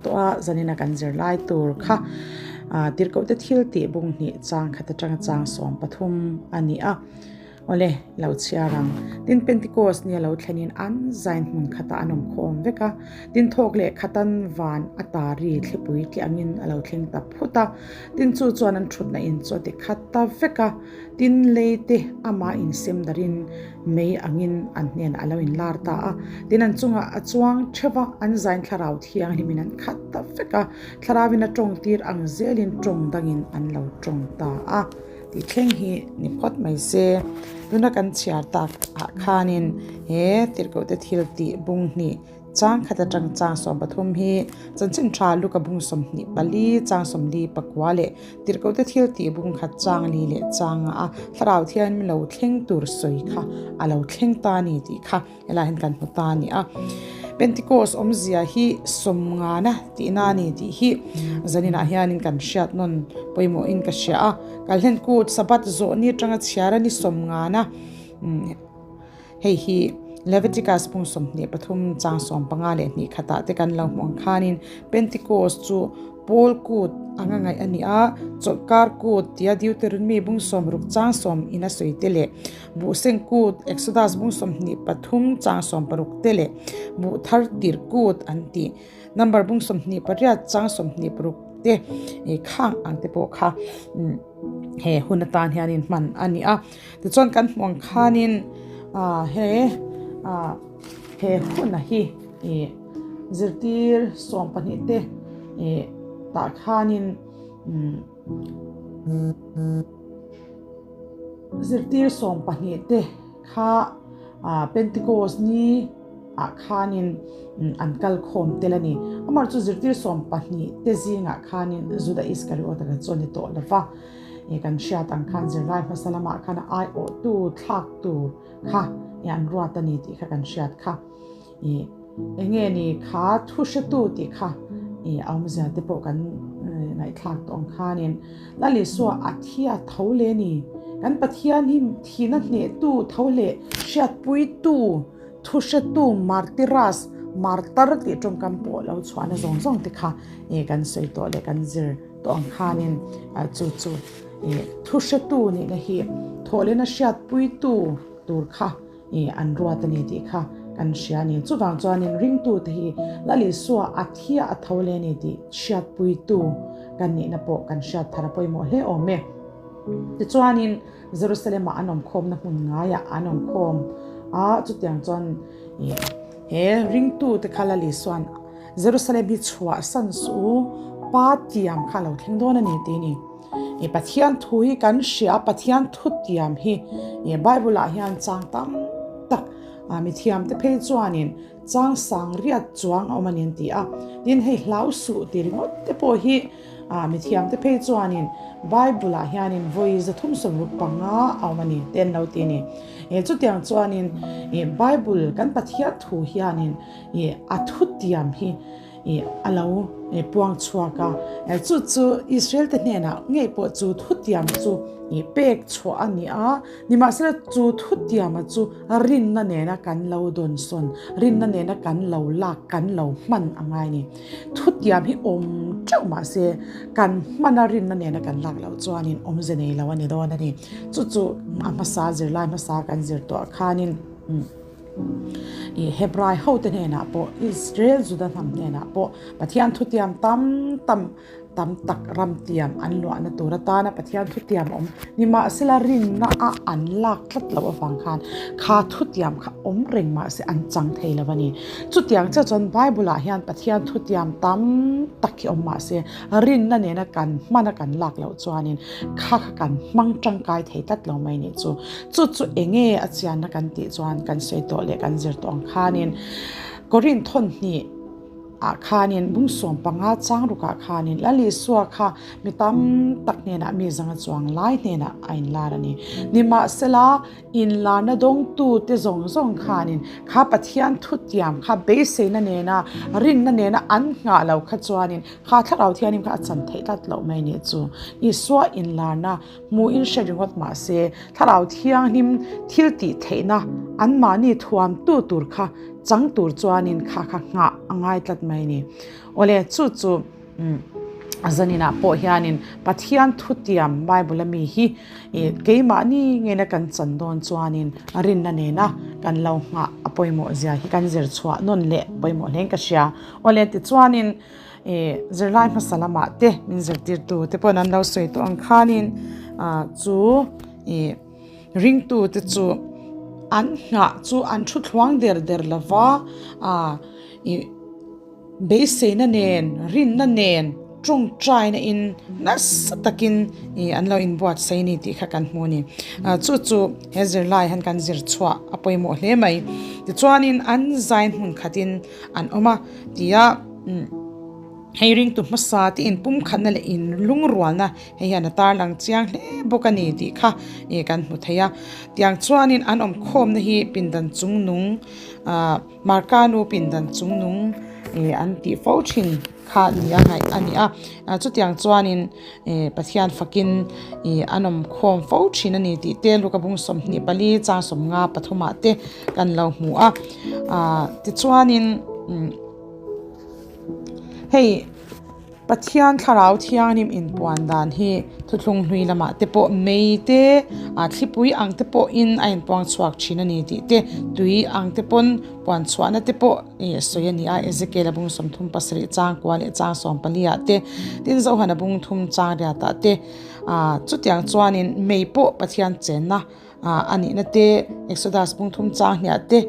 tawh a, zanina kan zirlai tur kha Tirhkohte thil tih bung hnih chang khat atanga chang 13 a ni a. Awle, lo chhiar ang. Tin, Pentecost ni a lo thlenin an zain hmun khatah an awm khawm vek a. Tin, thawk leh khatan van a ta ri thlipui tih angin a lo thleng ta phut a. Tin, chu chuan an thutna in chu a ti khat ta vek a. Tin, lei te amah insem darin mei angin an hnenah a lo inlar ta a. Tin, an chungah a chuang theuh va, an zain thlarau thianghlimin an khat ta vek a. Thlarauin a tawng tir ang zelin tawng dangin an lo tawng ta a. Tih thleng hi ni phawt mai se. Tuna kan chhiar tak ah khanin he tirhkohte thil tih bung hnih chang khat atang chang 13 hi chanchin tha luka bung 24 chang 44 leh tirhkohte thil tih bung khat chang li leh chang a thlarau thian lo thleng tur sawi kha a lo thleng ta ni tih kha Helai hian kan hmu ta a ni a. Pentecost awmzia hi sawmngana tihna a ni tih hi zaninah hianin kan hriat nawn pawimawhin ka hria a. Kalhlen kut Sabbath zawh ni atanga chhiar a ni sawmngana hei hi Leviticus phung 23 chang 15 leh hnih khatah te kan lo hmuh ang khanin Pentecost chu Pawl kut anga ngaih a ni a, chawlhkar kut tia Deuteronomy bung 60 chang 10 in a sawi te leh Buhseng kut, Exodus bung 23 chang 16 te leh Buh thar tir kut an tih Number bung 28 chang 26 te khang ang te pawh kha he hun atan hianin hman a ni a. Tichuan kan hmuh ang khanin he he huna hi zirtir 12 te tah khanin Zirtir 12 te kha Pentecost ni ah khanin an kal khawm tel a ni. Amah chu zirtir 12 te zingah khanin Juda Iskariot a chu a ni tawh lo va. Kan hriat ang khan zirlai hmasa lamah khan a aiawhtu thlak tur kha an ruat a ni tih kha kan hriat kha. Enge ni kha thu hretu tih kha a awmzia te pawh kan ngaihthlak tawh ang khanin Lal Isua a thi a tho le ni. Kan Pathian hi thihna hnehtu tho leh hriatpuitu thu hretu martyras martar tih tawngkam pawh lo chhuahna zawng zawng te kha kan sawi tawh leh kan zir tawh ang khanin chu chu thu hretu nihna hi thawhlehna hriatpuitu tur kha an ruat a ni tih kha kan hria a ni. Chuvang chuanin ringtute hi Lal Isua a thia a tho leh a ni tih hriatpuitu kan nihna pawh kan hriat thar a pawimawh hle awm e. Tichuanin Jerusalem-ah an awmkhawmna hmun ngaiah an awmkhawm a, chutiang chuan he ringtute kha Lal Isua'n Jerusalem hi chhuahsan suh u, Pa tiam kha a lo thleng dawn a ni tih a ni. I Pathian thu hi kan hria, Pathian thu tiam hi i Bible ah hian chang tam tak mi thiam te phei chuanin chang sang riat chuang a awm a ni an ti a. Tin hei hlau suh tih ringawt te pawh hi mi thiam te phei chuanin Bible ah hianin vawi 365 a awm a ni te an lo ti a ni. Chutiang chuanin i Bible kan Pathian thu hianin i a thu tiam hi I a lo puang chhuak a, chu chu Israel te hnenah ngei pawh chu thutiam chu i pek chhuah a ni a, nimahsela chu thutiama chu rinna nena kan lo dawnsawn, rinna nena kan lo lak, kan lo hman a ngai a ni. Thutiam hi awm teuh mahse kan hmana rinna nena kan lak loh chuanin awmze nei lo a ni dawn a ni. Chu chu a hmasa zirlai hmasa kan zir tawh khanin. I Hebrai hote hnenah pawh, Israel Juda hnam hnenah pawh Pathian thutiam tam tam tam tak ram tiam an luahna tur atana Pathian thutiam awm nimahsela rinna a an lak tlat loh avang khan kha thutiam kha awm reng mahse an chang thei lo a ni. Chutiang chiah chuan Bible ah hian Pathian thutiam tam tak hi awm mahse rinna nena kan hmana kan lak loh chuanin kha kha kan hmang tangkai thei tlat lo mai nih chu. Chu chu enge a chianna kan tih chuan kan sawi tawh leh kan zir tawh ang khanin Korinth thawn hnih ah khanin bung 15 chang rukah khanin Lal Isua kha mi tam tak hnenah mi zanga chuang lai hnenah a inlar a ni. Nimahsela inlarna dawngtu te zawng zawng khanin kha Pathian thutiam kha beiseina nena rinna nena an nghah lo kha chuanin kha thlarau thianghlim kha a chan theih tlat loh mai nih chu. Isua inlarna Hmuh in hre ringawt mah se, Thlarau Thianghlim thil tih theihna anmahni thuamtu tur kha chang tur chuanin kha kha nghah. a ngai tlat mai ni. Awle chu chu zaninah pawh hianin Pathian thutiam Bible a mi hi keimahni ngeina kan chan dawn chuanin rinna nena kan lo nghah a pawimawh zia hi kan zir chhuah nawn leh pawimawh hlein ka hria. Awle tichuanin zirlai hmasa lamah te min zirtirtu te pawhin an lo sawi tawh ang khanin chu ringtu te chu an nghah chu an thu thluang der der lova Beiseina nen, rinna nen, tawngtaina in nasa takin an lo inbuatsaih a ni tih kha kan hmu a ni. Chu chu he zirlai hian kan zir chhuah a pawimawh hle mai. Tichuanin an zain hmun khatin an awm a tia hei ringtu hmasa te inpumkhatna leh inlungrualna hei hian a tarlang chiang hle bawk a ni tih kha kan hmu thei a. Tiang chuanin an awmkhawmna hi pindan chungnung ah. Marka nu pindan chungnung ih an tih fo thin kha ni a ngaih a ni a, chutiang chuanin ih Pathian fakin ih an awm khawm fo thin a ni tih te Luka bung 24 chang 53 ah te kan lo hmu a, ah tichuanin umm hei. Pathian Thlarau Thianghlim inpuan dan hi thuthlung hlui lamah te pawh mei te, a thlipui ang te pawhin a inpuang chhuak thin a ni tih te, tui ang te pawn puan chhuahna te pawh ih sawi a ni a, Ezekiel a bung 37 chang kua leh chang 14 ah te, tin Zohana bung thum chang riat ah te, ah chutiang chuanin mei pawh Pathian chenna a nihna te, Exodus bung thum chang hniah te,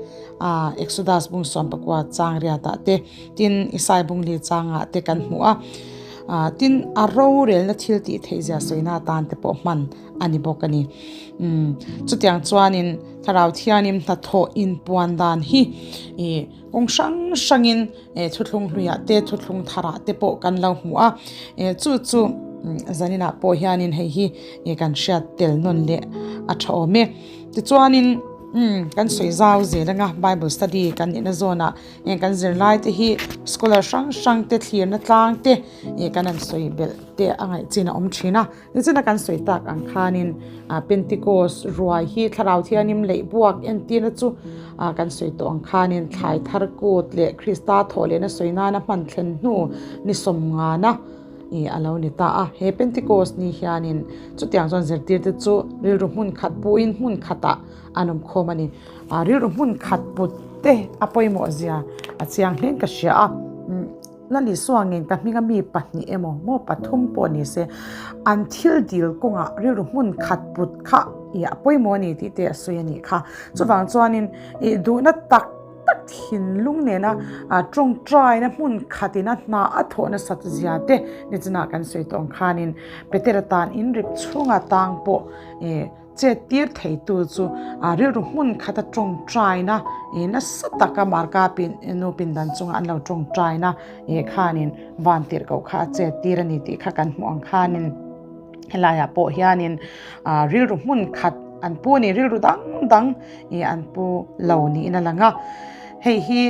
Exodus bung 19 chang riatah te, tin Isai bung li changah te kan hmu a. Tin, a rorelna thil tih theihzia sawina atan te pawh hman a ni bawk a ni. Chutiang chuanin Thlarau Thianim hnathawh inpuan dan hi kawng hrang hrangin thuthlung hluiah te, thuthlung tharah te pawh kan lo hmu a. Chu chu zaninah pawh hianin hei hi kan hriat tel nawn leh a tha awm e. Tichuanin kan sawi zau zel anga Bible study kan nihna zawnah heng kan zirlai te hi scholar hrang hrang te thlirna tlang te kan han sawi belh te a ngaih chin a awm thin a. Nichina kan sawi tak ang khanin Pentecost ruai hi Thlarau Thianghlim leih buak entirna chu kan sawi tawh ang khanin thlai thar kut leh Krista thawh lehna sawi nana hman thlen hnu ni sawmngana a lo ni ta a. He Pentecost ni hianin chutiang chuan zirtirte chu rilru hmun khat puin hmun khatah an awm khawm a ni. Rilru hmun khat put te a pawimawh zia a chiang hlein ka hria a. La Lisua ngen ka hminga mi pahnih emaw maw pathum pawh ni se, an thil dil kawngah rilru hmun khat put kha i a pawimawh a ni tih te a sawi a nih kha. Chuvang chuanin i duhna tak tak thinlung nena tawngtaina hmun khatina hna a thawh nasat zia te nichinah kan sawi tawh ang khanin Petera tan inrip chhunga tang pawh i Chet tir theitu chu rilru hmun khata tawngtaina nasa taka Marka nu pindan chunga an lo tawngtaina khanin van tirh koh kha a chet tir a ni tih kha kan hmuh ang khanin helaiah pawh hianin rilru hmun khat an pu a ni rilru dang dang an pu lo niin a lang a hei hi.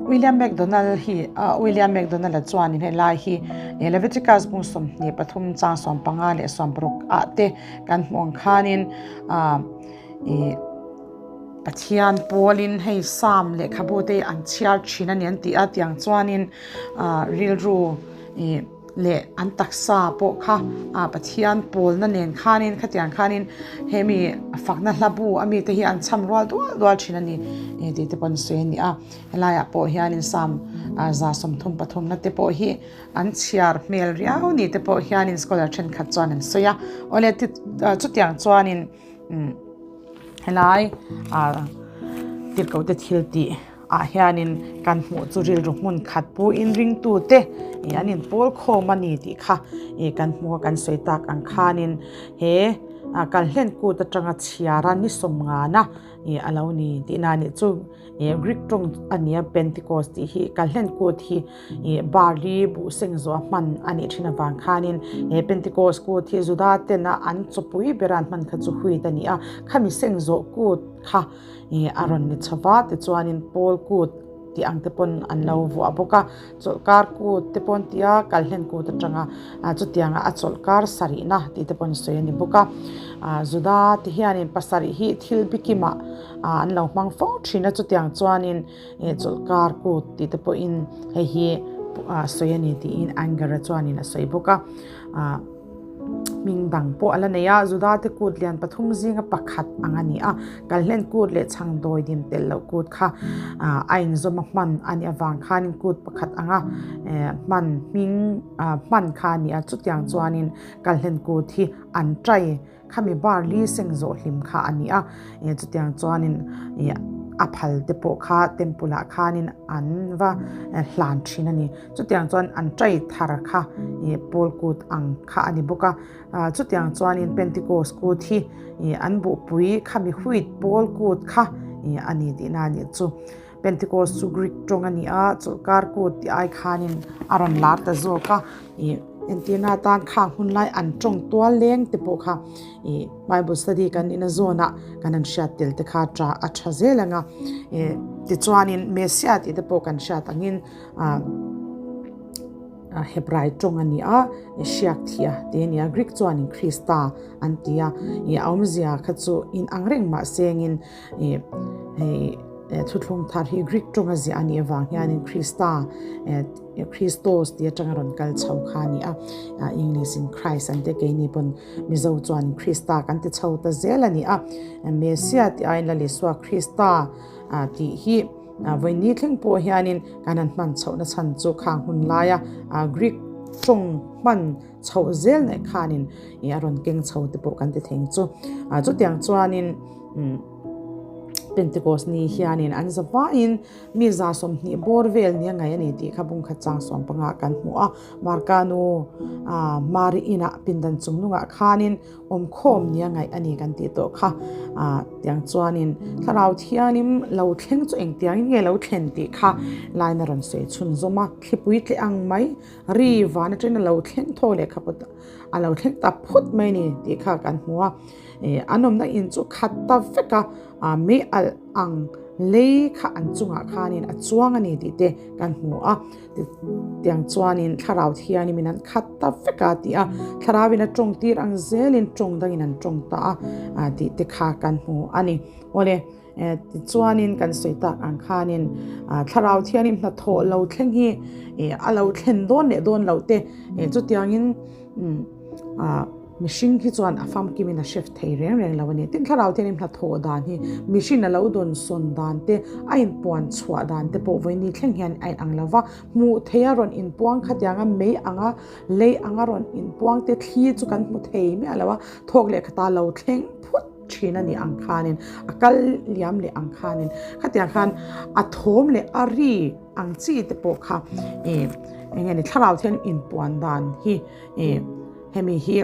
William MacDonald hi William MacDonald-a chuanin helai hi Leviticus bung 23 chang 15 leh 16 ah te kan hmuh ang khanin Pathian pawlin hei Psalm lehkhabu te an chhiar thin a ni an ti a tiang chuanin rilru leh an taksa pawh kha Pathian pawlna nen khanin khatiang khanin hemi fakna hla bu a mite hi an cham rual dual dual thin a ni tih te pawh an sawi a ni a helaiah pawh hianin Psalm 133 na te pawh hi an chhiar hmel riau ni te pawh hianin scholar thenkhat chuan an sawi a awle chutiang chuanin helai tirhkoh te thil tih ah hianin kan hmuh chu rilru hmun khat pu in ringtu te ih an inpawl khawm a ni tih kha ih kan hmu a kan sawi tak ang khanin he ah kalhlen kut atanga chhiara ni sawmngana ih a lo ni tih na nih chu ih Greek tawng a ni a Pentecost tih hi kalhlen kut hi ih barley buh seng zawh a hman a nih thin avang khanin he Pentecost kut hi Juda tena an chawpui bera an hman kha chu wheat a ni a khami seng zawh kut kha. Ih a rawn ni chho va tichuanin Paul kut tih ang te pawn an lo vuah bawk a, chawlhkar kut te pawh an ti a, kalhlen kut atanga chutianga a chawlhkar sarihna tih te pawh an sawi a ni bawk a, Juda te hianin pasarih hi thil bikimah an lo hmang fo thin a, chutiang chuanin chawlhkar kut tih te pawhin hei hi sawi a ni tiin Anger-a chuanin a sawi bawk a. Hming dang pawh a la nei a, Judate kut lian pathum zinga pakhat ang a ni a, Kalhlen kut leh chhangdawi dim telh loh kut kha a inzawm a hman a nih avang khanin kut pakhat anga hman hming hman kha a ni a, chutiang chuanin Kalhlen kut hi an tai Khami bar li seng zawh hlim kha a ni a, chutiang chuanin a phal te pawh kha temple ah khanin an va hlan thin a ni. Chutiang chuan an trai thar kha pawl kut ang kha a ni bawk a, chutiang chuanin Pentecost kut hi an buhpui khami wheat pawl kut kha a ni tihna a nih chu. Pentecost chu Greek tawng a ni a, chawlhkar kut tih ai khanin a rawn lar ta zawk a. Entirna atan khang hun lai an tawng tual leng te pawh kha ih Bible study kan ina zawnah kan han hriat tel te kha tha a tha zel ang a. Tichuanin Messiah tih te pawh kan hriat angin ah Hebrai tawng a ni a, hriak thih a tih a ni a, Greek chuanin Krista an ti a, ih a awmzia kha chu inang reng mahse engin Ih hei thuthlung thar hi Greek tawnga ziah a nih avang hianin Krista Christos tih atanga rawn kal chho kha a ni a, English in Christ an tia keini pawn Mizo chuan Krista kan ti chho ta zel a ni a, Messiah tih aiin Lal Isua Krista tih hi vawiin thleng pawh hianin kan han hman chhohna chhan chu khang hun laia Greek tawng hman chhoh zel nei khanin ih a rawn keng chho te pawh kan ti thei ang chu. Chutiang chuanin Pentecost ni hianin an za vain mi 120 bawr vel nia ngaih a ni tih kha bungkhat chang 15 kan hmu a. Marka nu Mari inah pindan chung nungah khanin awmkhawm nia ngaih a ni kan tih tawh kha. Tiang chuanin thlarau thianim lo thleng chu engtiangin nge lo thlen tih kha laina rawn sawi chhunzawm a, thlipui tle ang mai Ri van atangin a lo thleng thaw leh kha pawt a lo thleng ta phut mai a ni tih kha kan hmu a, ih an awmna in chu khat ta vek a, ah mei alh ang lei kha an chungah khanin a chuang a ni tih te kan hmu a, tiang chuanin thlarau thianin min an khat ta vek a tih a, thlarauin a tawng tir ang zelin tawng dangin an tawng ta a, ah tih te kha kan hmu a ni. Awle. Tichuanin kan sawi tak ang khanin thlarau thianin hnathawh lo thleng hi a lo thlen dawn leh dawn loh te chutiangin mihring hi chuan a famkimin a href thei reng reng lo a ni. Tin, thlarau thianin hnathawh dan hi mihring a lo dawn sawn dan te, a inpuan chhuah dan te pawh vawiin thleng hian a inang lo va, hmuh theia rawn inpuang khatianga mei anga lei anga rawn inpuang te thli chu kan hmu thei miah lo a, thawk leh khata lo thleng phut. Thin a nih ang khanin, a kal liam leh ang khanin, khatiang khan a thawm leh a ri ang chi te pawh kha ih eng nge ni thlarau thian inpuan dan hi ih hemi hi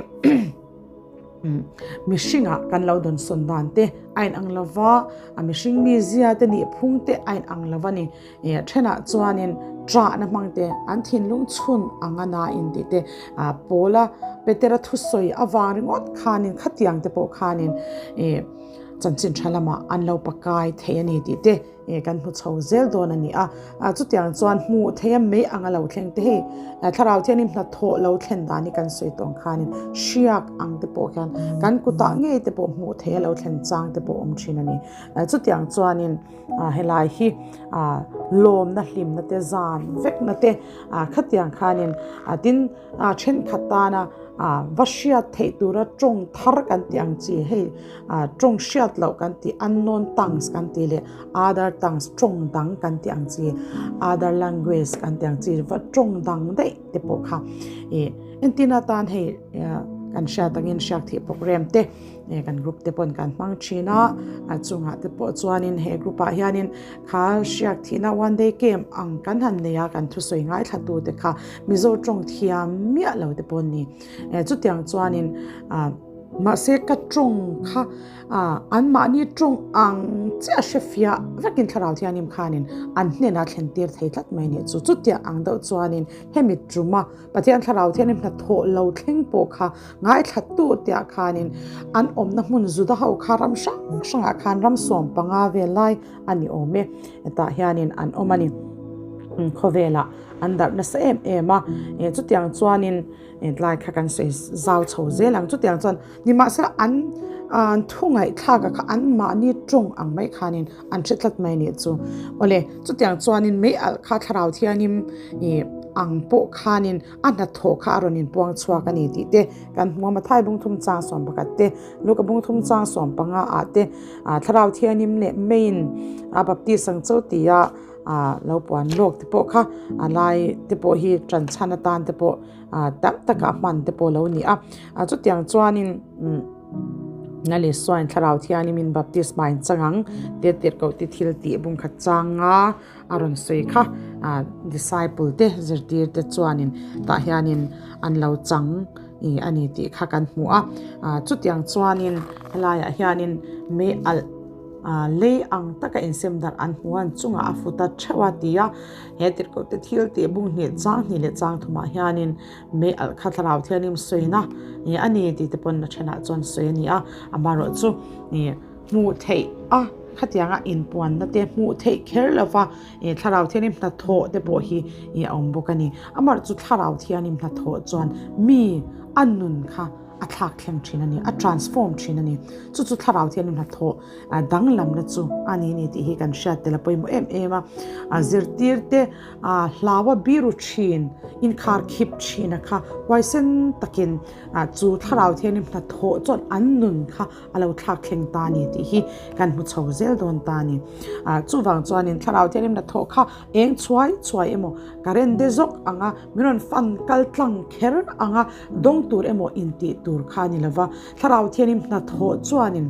mihringah kan lo dawnsawn dan te a inang lo va, a mihring mizia te nih phung te a inang lo va ni. Ih thenah chuanin ṭahna hmang te an thinlung chhun ang a na in tih te ah Paula Petera thusawi avang ringawt khanin khatiang te pawh khanin ih chanchin tha lamah an lo pakai thei a ni tih te ih kan hmu chho zel dawn a ni a. Ah chutiang chuan hmuh theih a mei ang a lo thleng te hei thlarau thianin hnathawh lo thlen dan hi kan sawi tawh ang khanin hriak ang te pawh hian kan kutah ngei te pawh hmuh theih a lo thlen chang te pawh awm thin a ni. Chutiang chuanin. Helai hi lawmna hlimna te zan vekna te khatiang khanin tin thenkhat tana va hriat theih tura tawng thar kan tih ang chi hei tawng hriat loh kan tih unknown tongues kan tih leh other tongues tawng dang kan tih ang chi other language kan tih ang chi va tawng dang daih te pawh kha ih entir atan hei kan hriat angin hriak thih program te. He kan group te pawn kan hmang thin a, a chungah te pawh chuanin he group ah hianin kha hriak thihna one day camp ang kan han nei a, kan thusawi ngaithla tu te kha Mizo tawng thiam miah lo te pawh an ni. Chutiang chuanin ah. Mahse ka tawng kha anmahni tawng ang chiah hre fiah vekin Thlarau Thianghlim khanin an hnenah thlen tir thei tlat mai nih chu. Chutiang ang deuh chuanin hemi tuma Pathian Thlarau Thianghlim hnathawh lo thleng pawh kha ngaithlattu tiah khanin an awmna hmun Juda ho kha ram hrang hrangah khan ram 15 vel lai a ni awm e. Hetah hianin an awm a ni. Khawvelah an darh nasa em em a. Chutiang chuanin Tlai kha kan sawi zau chho zel ang. Chutiang chuan nimahsela an an thu ngaihthlak a kha an mahni tawng ang mai khanin an hre tlat mai nih chu. Awle, chutiang chuanin mei alh kha thlarau thianim ih ang pawh khanin a hnathawh kha a rawn inpuang chhuak a ni tih te kan hmu a. Mathai bungthum chang 11 te, Luka bungthum chang 15 ah te thlarau thianim leh meiin a baptis ang cho tia ah lo puan lawk te pawh kha a lai te pawh hi tan chhan atan te pawh ah tam taka hman te pawh lo ni a ah chutiang chuanin umm na leh suain thlarau thianin min baptisma in chang ang te tirhkoh te thil tih bung khat changa a rawn sawi kha ah disciple te zirtir te chuanin tah hianin an lo chang ih a ni tih kha kan hmu a ah chutiang chuanin helaiah hianin mei alh. Lei ang taka insem darh an hmu a, an chungah a fut a theuh a ti a, he tirhkoh te thil tih bung hnih chang hnih leh chang thumah hianin mei alh kha thlarau thianghlim sawina a ni tih te pawn a thenah chuan sawi a ni a, amaherawhchu hmuh theih a khatianga inpuanna te hmuh theih kher lova thlarau thianghlim hnathawh te pawh hi a awm bawk a ni, amaherawhchu thlarau thianghlim hnathawh chuan mi a nun kha. A thlak thleng thin a ni, a transform thin a ni. Chu chu thlarau thian in hnathawh danglamna chu a ni ni tih hi kan hriat tel a pawimawh em em a. Zirtir te hlaua biru thin, inkhar khip thin a kha huaisen takin chu thlarau thian in hnathawh chuan an nun kha a lo thlak thleng ta a ni tih hi kan hmu chho zel dawn ta a ni. Chuvang chuanin thlarau thianghlim hnathawh kha eng chhuai chhuai emaw current de zawk anga min rawn fan kal tlang kher anga dawng tur emaw intih tur kha a ni lova, thlarau thianghlim hnathawh chuanin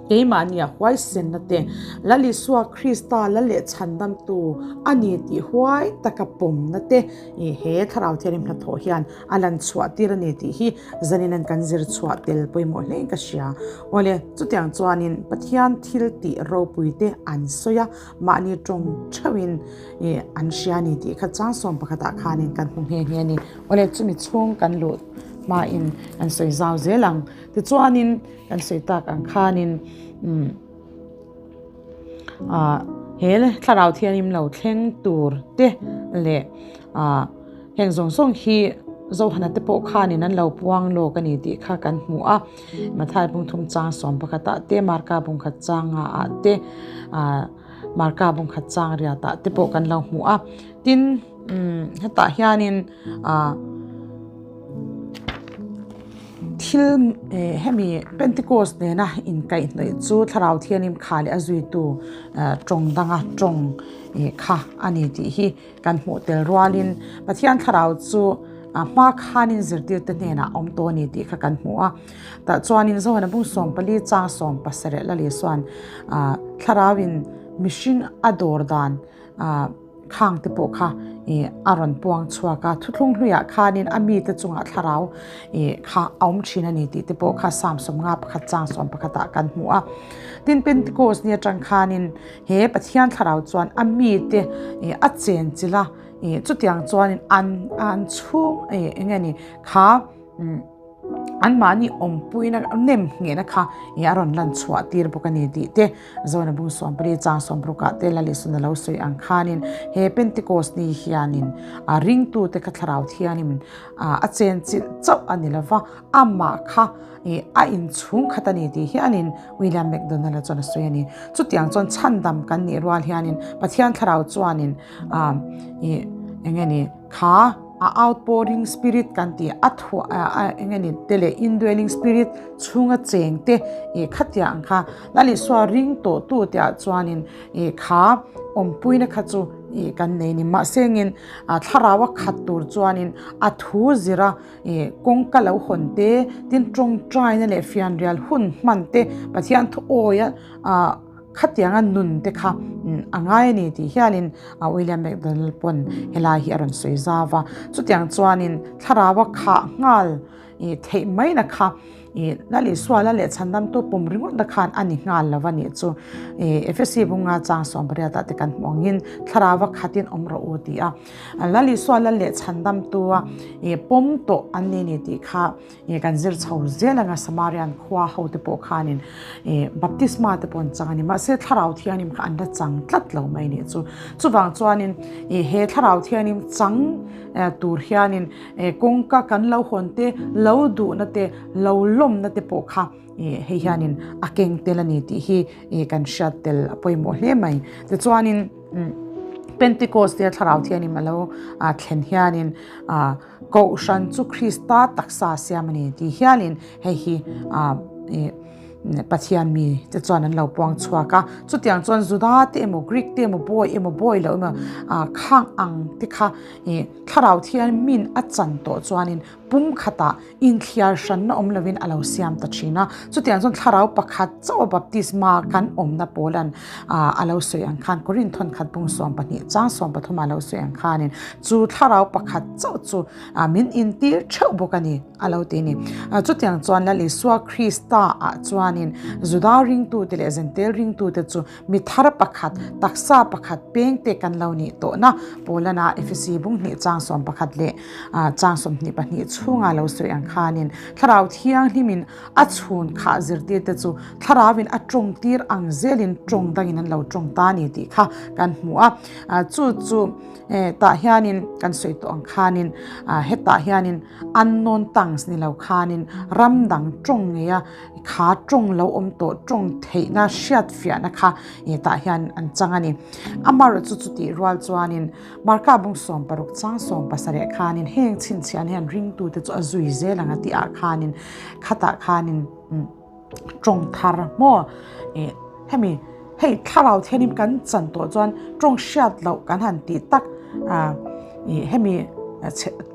keimahnia huaisenna te Lal Isua Krista la leh chhandamtu a ni tih huai taka pawmna te he thlarau thianghlim hnathawh hian a lan chhuah tir a ni tih hi zanin an kan zir chhuah tel pawimawh hle in ka hria. Awle, chutiang chuanin Pathian thil tih ropui te an sawi a, mahni tawng theuhin ih an hria a ni tih kha chang 11 ah khanin kan hmu nghe nghe a ni. Awle, chumi chhung kan luh hmain kan sawi zau zel ang. Tichuanin kan sawi tak ang khanin umm ah he thlarau thianghlim lo thleng tur te leh ah heng zawng zawng hi Zohana te pawh khanin an lo puang lawk a ni tih kha kan hmu a. Mathai bungthum chang 11 ah te, Marka bungkhat chang nga ah te, ah Marka bungkhat chang riat ah te pawh kan lo hmu a. Tin, umm hetah hianin ah. Thil hemi Pentecost nena inkaihhnawih chu Thlarau Thianghlim kha leh a zuitu tawng danga tawng kha a ni tih hi kan hmuh tel rualin Pathian Thlarau chu hma khanin zirtirte hnenah a awm tawh a ni tih kha kan hmu a. Tah chuanin Zohana bung 14 chang 17 la leh chuan Thlarauin mihring a dawr dan Khang te pawh kha ih a rawn puang chhuak a, thuthlung hluiah khanin a mite chungah thlarau ih kha a awm thin a ni tih te pawh kha Psalm 51 chang 11 ah kan hmu a. Tin Pentecost ni atang khanin he Pathian thlarau chuan a mite ih a chen chilh a, ih chutiang chuanin an an chhung ih eng nge ni kha umm Anmahni awmpuina nem nghehna kha ih a rawn lan chhuah tir bawk a ni tih te Zona bung 14 chang 16 ah te Lalisuna lo sawi ang khanin he Pentecost ni hianin a ringtute kha thlarau thianin a chen chilh chauh a ni lova amah kha ih a inchhung khat a ni tih hianin William McDonald-a chuan a sawi a ni. Chutiang chuan chhandam kan nih rual hianin Pathian thlarau chuanin ih eng nge ni kha A outpouring spirit kan tih a thuah a eng nge ni te leh indwelling spirit chhunga cheng te ih khatiang ang kha Lal Isua ring tawh tu te ah chuanin ih kha awmpuina kha chu ih kan nei ni mahse engin a thlarau a khat tur chuanin a thu zira ih kawngka lo hawn te tin tawngtaina leh fianrial hun hman te Pathian thu awia ah. Khatianga nun te kha a ngai a ni tih hianin William McDonald pawn helai hi a rawn sawi zau a. Chutiang chuanin thlaraua khah nghal theih maina kha I Lal Isua la leh chhandamtu pum ringawtna khan a ni nghal lo a nih chu. I Efesi bunga chang sawmpariat ah te kan hmuh angin thlarau a khatin awm rawh u ti a. Lal Isua la leh chhandamtu a i pawm tawh an ni ni tih kha i kan zir chho zel anga Samarian khua ho te pawh khanin i baptisma te pawh an chang a ni. Mahse thlarau thianghlim kha an la chang tlat lo mai nih chu. Chuvang chuanin i he thlarau thianghlim chang tur hianin Kawngka kan lo hawn te, lo duhna te, lo lawmna te pawh kha hei hianin a keng tel a ni tih hi kan hriat tel a pawimawh hle mai. Tichuanin Pentecost te thlarau thianin a lo thlen hianin Kohhran chu Krista taksa siam a ni tih hialin hei hi Pathian mi te chuan an lo puang chhuak a. Chutiang chuan Juda te emaw Greek te emaw bawi emaw bawi loh emaw khang ang te kha Thlarau thian min a chan tawh chuanin pum khatah inthliar hranna awm lovin a lo siam ta thin a. Chutiang chuan thlarau pakhat chauh a baptisma kan awmna pawlan a lo sawi ang khan Korinth thawnkhat bung 12 chang 13 a lo sawi ang khanin chu thlarau pakhat chauh chu min intir theuh bawk a ni a lo ti a ni. Chutiang chuan Lal Isua Krista ah chuanin Juda ringtute leh Zentel ringtute chu Mi thar pakhat, taksa pakhat peng te kan lo nih tawhna Paulana Efesi bung hnih chang 11 leh chang 22 chhunga lo sawi ang khanin Thlarau Thianghlimin a chhun khah zirtirte chu Thlarauin a tawng tir ang zelin tawng dangin an lo tawng ta ni tih kha kan hmu a. Chu chu tah hianin kan sawi tawh ang khanin hetah hianin unknown tongues ni lo khanin ram dang tawng ngeia Kha tawng lo awm tawh tawng theihna hriat fiahna kha tah hian an chang a ni. Amaherawh chu chutih rual chuanin Marka bung 16 chang 17 khanin heng chhinchhiahna hian ringtute chu a zui zel ang a tih ah khanin khatah khanin tawng thar maw hemi hei thlarau thianin kan chan tawh chuan tawng hriat loh kan han tih tak hemi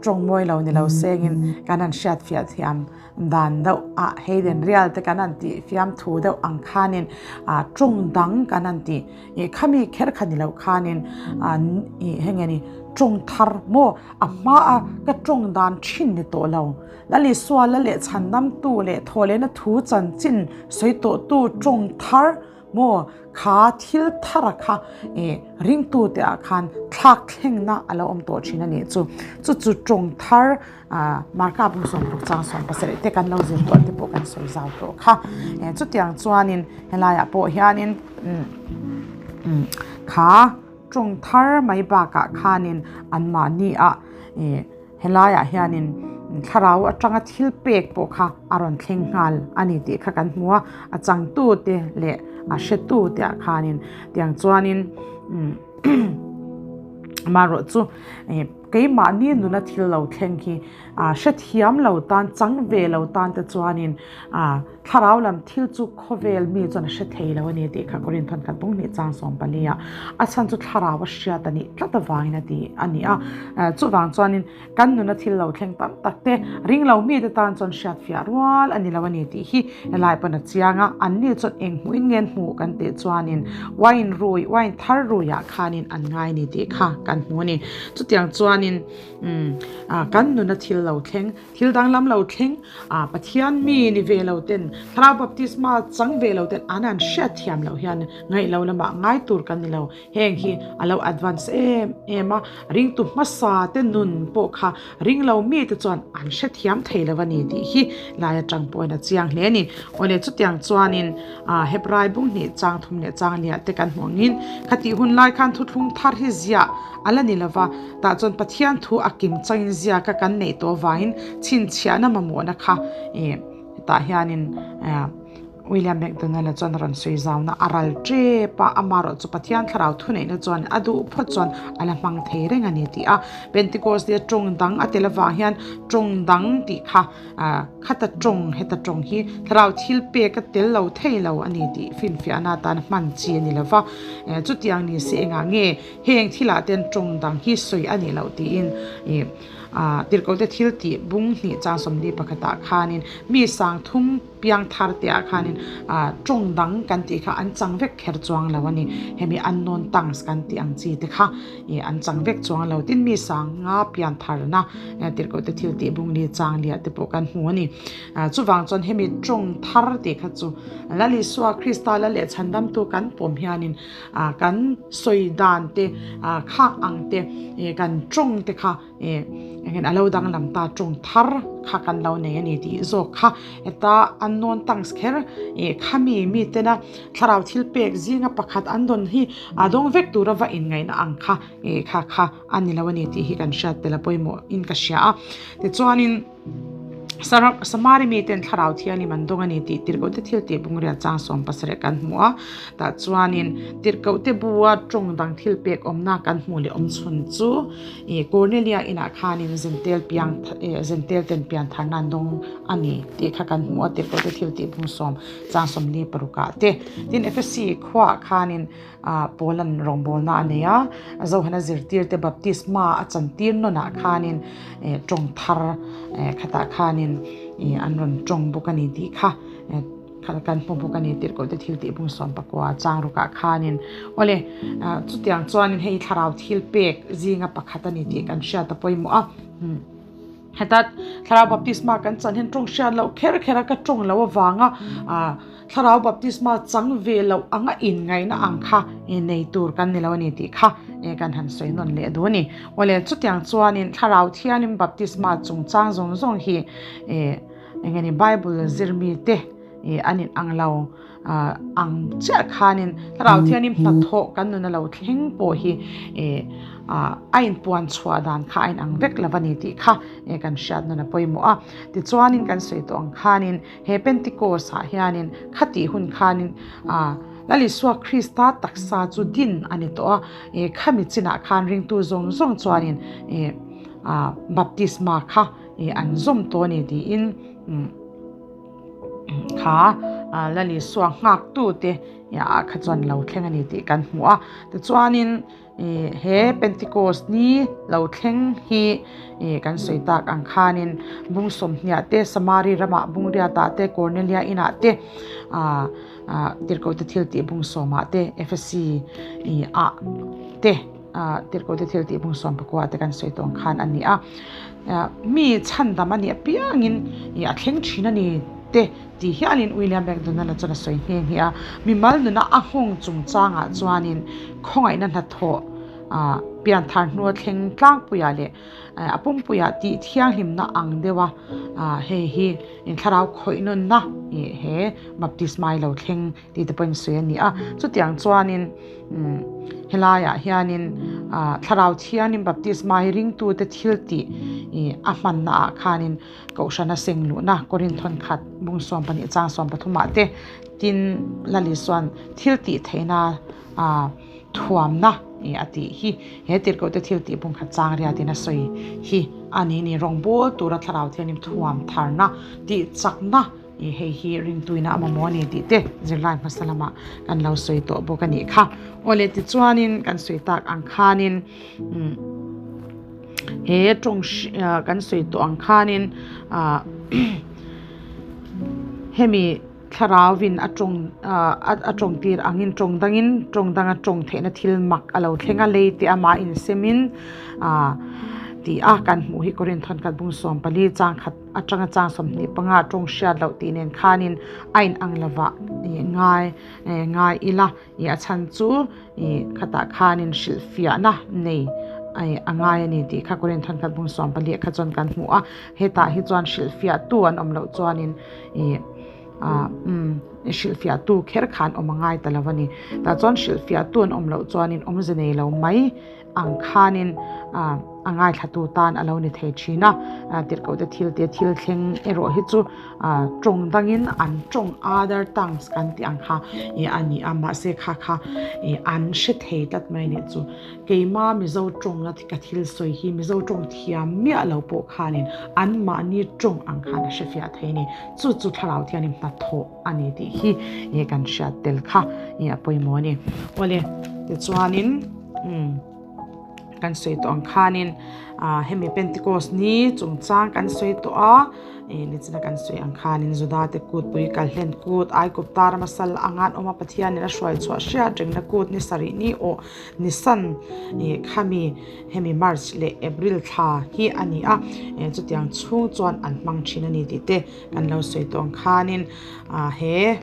tawng mawi lo ni lo sengin kan han hriat fiah thiam Dan deuh ah Hayden Rial te kan han tih fiamthu deuh ang khanin ah tawng dang kan han tih ih khami kher kha ni lo khanin ah ih heng nge ni tawng thar maw a hma a ka tawng dan thin ni tawh lo Lal Isua la leh chhandamtu leh thawhlehna thu chanchin sawi tawhtu tawng thar Maw, kha thil thara kha eh ringtute ah khan thlak thlengna a lo awm tawh thin a nih chu. Chu chu tawng thar ah Marka bung 16 chang 17 te kan lo zir tawh te pawh kan sawi zau tawh kha. Eh chutiang chuanin helaiah pawh hianin umm kha tawng thar mai bakah khanin anmahni ah eh Helaiah hianin thlarau atanga thil pek pawh kha a rawn thleng nghal a ni tih kha kan hmu a, a changtute leh a hretute ah khanin tiang chuanin amaherawh chu keimahni nuna thil lo thleng hi hrethiam lo tan chang ve lo tan te chuanin Thlarau lam thil chu khawvel mi chuan a hre thei lo a ni tih kha Korinth khat bung hnih chang 14 ah a chhan chu thlarau a hriat a nih tlat avangin a ti a ni a. Chuvang chuanin kan nuna thil lo thleng tam tak te ring lo mite tan chuan hriat fiah rual a ni lo a ni tih hi helai pawn a chiang a. Anni chuan eng hmuhin nge an hmuh kan tih chuanin wine rui, wine thar ruiah khanin an ngai a ni tih kha kan hmu a ni. Chutiang chuanin kan nuna thil lo thleng Thil danglam lo thleng a, Pathian mi ni ve lo ten, Thlarau baptisma chang ve lo ten an an hriat thiam loh hian ngaih lo lamah ngai tur kan ni lo. Heng hi a lo advance em em a, ringtu hmasa te nun pawh kha ring lo mi te chuan an hre thiam thei lo a ni tih hi lai atang pawhin a chiang hle a ni. Awle chutiang chuanin Hebrai bung hnih chang thum leh chang liah te kan hmuh angin khatih hun lai khan thuthlung thar hi ziah a la ni lova, tah chuan Pathian thu a kim changin ziaka kan neih tawh avangin chhinchhiahna mamawhna kha ih hetah hianin William McDonald-a chuan a rawn sawi zauna a ral tep a, amaherawh chu Pathian thlarau thuneihna chuan a duh phawt chuan a la hmang thei reng a ni tih a, Pentecost nia tawng dang a tel avang hian tawng dang tih kha Khata tawng, heta tawng hi thlarau thil pek a tel lo thei lo a ni tih finfiahna atan hman chi a ni lo va. Chutiang ni se engah nge heng thilah ten tawng dang hi sawi a nih loh tiin. Tirhkohte thil tih bung hnih chang 41 ah khanin mi 3000 piang thar te ah khanin tawng dang kan tih kha an chang vek kher chuang lo a ni. Hemi unknown tongues kan tih ang chi te kha an chang vek chuang lo. Tin mi 5000 pian tharna Tirhkohte thil tih bung li chang liah te pawh kan hmu a ni. Chuvang chuan hemi tawng thar tih kha chu Lal Isua Krista la leh chhandamtu kan pawm hianin kan sawi dan te khak ang te kan tawng te kha engin a lo danglam ta tawng thar kha kan lo nei a ni tih zawk kha heta unknown tongues kher khami mi tena thlarau thil pek zinga pakhat an dawn hi a dawng vek tura va inngaihna ang kha kha kha a ni lo a ni tih hi kan hriat tel a pawimawh in ka hria a. Tichuanin Samari miten thlarau thianghlim an dawng a ni tih Tirhkohte thil tih bungria chang 17 kan hmu a. Tah chuanin Tirhkohte bua tawng dang thil pek awmna kan hmuh leh awm chhun chu Cornelia inah khanin Zentel piang Zentel ten pian tharna an dawng a ni tih kha kan hmu a Tirhkohte thil tih bung sawm chang 46 ah te. Tin Efesi khuaah khanin Paula'n rawngbawlna a nei a, Zohana zirtirte baptisma a chantir nawnah khanin tawng thar khatah khanin an rawn tawng bawk a ni tih kha kan hmu bawk a ni. Tirhkohte thil tih bung 19 chang rukah khanin awle chutiang chuanin hei thlarau thil pek zinga pakhat a ni tih kan hriat a pawimawh a. Heta thlarau baptisma kan chan hian tawng hriat loh kher kher a ka tawng loh avanga thlarau baptisma chang ve loh anga inngaihna ang kha nei tur kan ni lo a ni tih kha kan han sawi nawn leh duh a ni. Awle chutiang chuanin thlarau thianin baptisma chungchang zawng zawng hi eng nge ni Bible zirmi te an in ang lo ang chiah khanin thlarau thianin hnathawh kan nun a lo thleng pawh hi a inpuan chhuah dan kha a inang vek lo a ni tih kha kan hriat nun a pawimawh a. Tichuanin kan sawi tawh ang khanin he Pentecost ah hianin khatih hun khanin Lal Isua Krista taksa chu din a ni tawh a, khami chinah khan ringtu zawng zawng chuanin baptisma kha an zawm tawh a ni tiin Kha Lal Isua nghak tute ah kha chuan lo thleng a ni tih kan hmu a. Tichuanin he Pentecost ni lo thleng hi kan sawi tak ang khanin bung 20 te Samari ramah bung riatah te Cornelia inah te Tirhkohte thil tih bung 10 ah te Efesi ah te Tirhkohte thil tih bung 19 te kan sawi tawh ang khan a ni a. Mi chhandam a nih apiangin a thleng thin a ni te tih hialin William McDonald-a chuan a sawi nghe nghe a. Mimal nuna a nghawng chungchangah chuanin khawngaihna hnathawh pianthar hnua thleng tlangpuiah leh a pumpuiah tih thianghlimna ang deuha hei hi thlarau khawih nunna he baptisma hi lo thleng tih te pawhin sawi a ni a. Chutiang chuanin helaiah hianin thlarau thianin baptisma hi ringtute thil tih a hmanna ah khanin kohhrana seng luhna Korinth khat bung 12 chang 13 ah te tin Lali chuan thil tih theihna thuamna a tih hi he tirhkohte thil tih bung khat chang riatin a sawi hi a ni ni rawngbawl tura thlarau thianin thuam tharna tih chakna Hei hi ringtuina a mamawh a ni tih te zirlai hmasa lamah kan lo sawi tawh bawk a nih kha. Awle tichuanin kan sawi tak ang khanin he tawng kan sawi tawh ang khanin hemi thlarauvin a tawng a tawng tir angin tawng dangin tawng danga tawng theihna thil mak a lo thleng a lei te amah insemin tih a kan hmuh hi Korinth khat bung 14 chang khat atanga chang 25 tawng hriat loh tih nen khanin a in ang lova ngai ngai ila a chhan chu khatah khanin hrilh fiahna nei a ngai a ni tih kha Korinth khat bung 14 kha chuan kan hmu a. Hetah hi chuan hrilh fiah tu an awm loh chuanin hrilh fiah tu kher khan awm a ngai ta lo a ni. Tah chuan hrilh fiah tu an awm loh chuanin awmze nei lo mai ang khanin a ngaithlatu tan a lo ni thei thin a. Tirhkohte thil te thil thleng erawh hi chu tawng dangin an tawng other tongues kan tih ang kha a ni a, mahse kha kha an hre thei tlat mai a nih chu. Keima Mizo tawnga ka thil sawi hi Mizo tawng thiam miah lo pawh khanin anmahni tawng ang khan a hre fiah thei a ni. Chu chu thlarau thianin hnathawh a ni tih hi kan hriat tel kha a pawimawh a ni. Awle tichuanin. Kan sawi tawh ang khanin hemi Pentecost ni chungchang kan sawi tawh a, nichina kan sawi ang khanin Judate kutpui kalhlen kut Aigupta rama sal anga an awm a, Pathianin a hruai chhuah hriat rengna kut ni sarih ni awh Nisan khami hemi March leh April thla hi a ni a, chutiang chhung chuan an hmang thin a ni tih te kan lo sawi tawh ang khanin he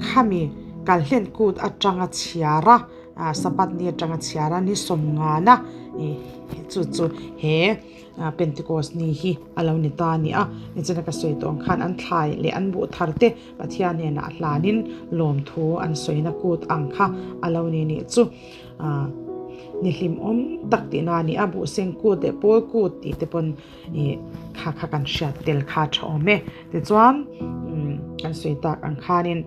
khami kalhlen kut atanga chhiar a. Sabbath ni atanga chhiar a ni sawmngana chu chu he Pentecost ni hi a lo ni ta a ni a, nichina ka sawi tawh ang khan an thlai leh an buh thar te Pathian hnenah hlanin lawmthu an sawina kut ang kha a lo ni nih chu ni hlimawm tak tihna a ni a, buhseng kut leh pawl kut tih te pawn Ih kha kha kan hriat tel kha a tha awm e. Tichuan kan sawi tak ang khanin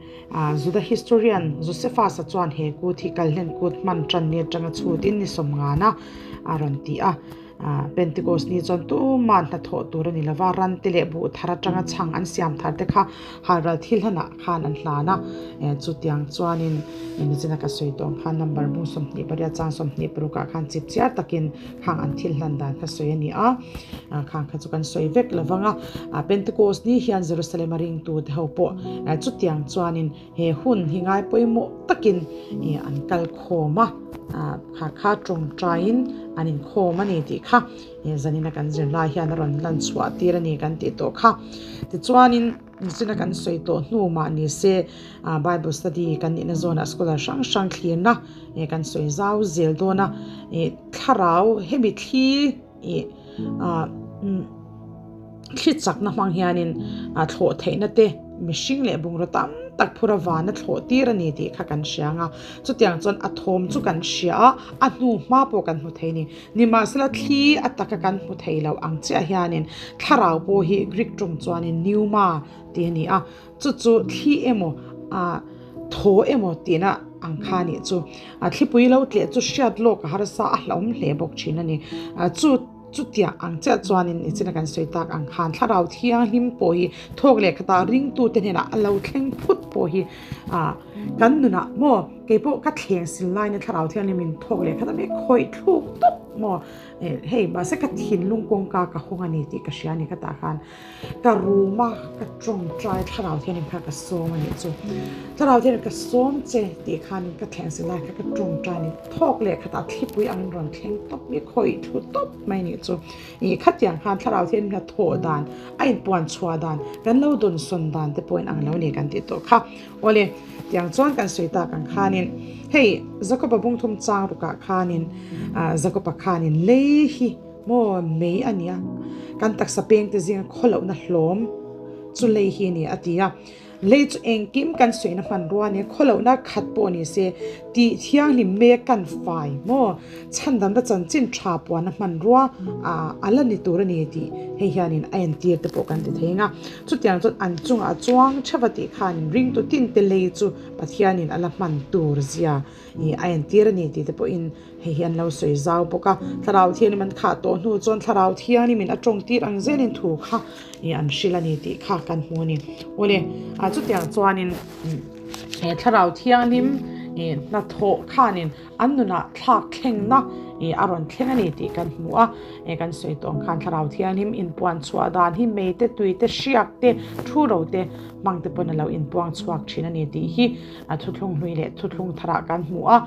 Juda historian Josephus-a chuan he kut hi Kalhlen kut hman tan ni atanga chhutin ni sawmngana a rawn ti a. Pentecost ni chuan tumah hnathawh tur a ni lova, ran te leh buh thar atanga chhang an siam thar te kha halral thil hlanah khan an hlan a. Chutiang chuanin nichina ka sawi tawh ang khan number bung 28 chang 26 ah khan chip chiar takin Khang an thil hlan dan kha sawi a ni a, khang kha chu kan sawi vek lo vang a. Pentecost ni hian Jerusalem a ringtu te ho pawh chutiang chuanin he hun hi ngai pawimawh takin an kal khawm a, kha kha tawngtaiin an inkhawm a ni tih kha zanina kan zirlai hian a rawn lan chhuah tir a ni kan tih tawh kha. Tichuanin. Nichina kan sawi tawh hnu mah ni se Bible study kan nihna zawnah scholar hrang hrang thlirna kan sawi zau zel dawn a, thlarau hemi thli ih thli chakna hmang hianin thlawh theihna te mihring leh bungraw tam tak phur avana thlawh tir a ni tih kha kan hria ang a, chutiang chuan a thawm chu kan hria a, a hnu hma pawh kan hmu thei a ni. Nimahsela thli a taka kan hmu thei lo ang chiah hianin thlarau pawh hi Greek tawng chuanin pneuma tih a ni a, chu chu thli emaw ah thaw emaw tihna ang kha a nih chu. A thlipui lo tleh chu hriat lawk a harsa a hlauhawm hle bawk thin a ni. Chu chutiang ang chiah chuanin nichina kan sawi tak ang khan thlarau thianghlim pawh hi thawk leh khatah ringtute hnenah a lo thleng phut pawh hi ah kan nunah maw Kei pawh ka thleng sil lain a thlarau thianghlim in thawk leh khat a mi khawih thluk tawp maw hei mahse ka thinlung kawngka ka hawng a ni tih ka hria a ni ka tah khan ka room a ka tawngtai thlarau thianghlim kha ka sawm a nih chu thlarau thianghlim ka sawm che tih khan ka thleng sil lai kha ka tawngtai a ni thawk leh khat a thlipui ang in rawn thleng tawp mi khawih thlu tawp mai a nih chu ih khatiang khan thlarau thianghlim hna thawh dan a inpuan chhuah dan kan lo dawnsawn dan te pawh in ang lo ni kan tih tawh kha. Awle, tiang chuan kan sawi tak ang khanin, hei Jakoba bungthum chang rukah khanin, Jakoba khanin lei hi maw mei a nia, kan taksa pengte zinga khawlohna hlawm chu lei hi a ni a ti a. Lei chu engkim kan sawina hmanrua a nia, khawlohna khat pawh ni se tih thianghlim mei a kan fai maw, chhandamna chanchin tha puana hmanrua a la ni tur a ni tih hei hianin a entir te pawh kan ti thei ang a. Chutiang chuan an chungah chuang theuh a tih khanin ringtu tinte lei chu Pathianin a la hman tur zia ih a entir a ni tih te pawhin hei hi an lo sawi zau bawk a. Thlarau Thianghlim an khah tawh hnu chuan Thlarau Thianghlimin a tawng tir ang zelin thu kha ih an hrilh a ni tih kha kan hmu a ni. Awle, chutiang chuanin he Thlarau Thianghlim ih hnathawh khanin An nunah thlak thlengna ih a rawn thleng a ni tih kan hmu a, eh kan sawi tawh ang khan Thlarau Thianghlim inpuan chhuah dan hi mei te, tui te, hriak te, thu ro te hmang te pawn a lo inpuang chhuak thin a ni tih hi a thuthlung hlui leh thuthlung tharah kan hmu a.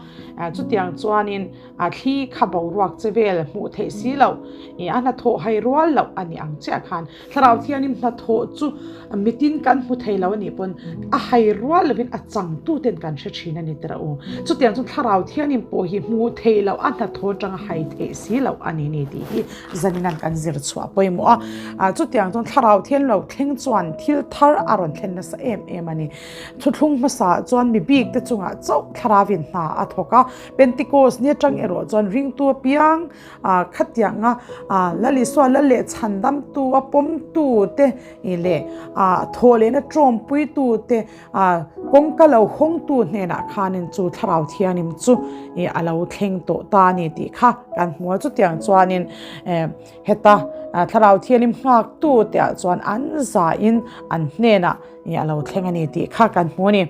Chutiang chuanin a thli kha boruak che vel hmuh theih si loh ih a hnathawh hai rual loh a ni ang chiah khan Thlarau Thianghlim hnathawh chu mitin kan hmu thei lo a nih pawn a hai rual lovin a changtu ten kan hre thin a ni tira u. Chutiang chu Thlarau Thianghlim pawh hi hmu thei lo a hnathawh atanga hai theih si loh a ni ni tih hi zanin kan zir chhuah pawimawh a. Chutiang chuan Thlarau Thianghlim lo thleng chuan thil thar a rawn thlen nasa em em a ni. Thuthlung hmasa chuan mi bik te chungah chauh Thlarauin hna a thawk a, Pentecost ni atang erawh chuan ringtu apiang Khatianga Lal Isua lal leh chhandamtu a pawmtu te leh thaw lehna tawmpuitu te kawngka lo hawngtu hnenah khanin chu Thlarau Thianghlim chu a lo thleng tawh ta a ni tih kha kan hmu a. Chutiang chuanin heta Thlarau Thianghlim nghaktu te ah chuan an zahin an hnenah a lo thleng a ni tih kha kan hmu a ni.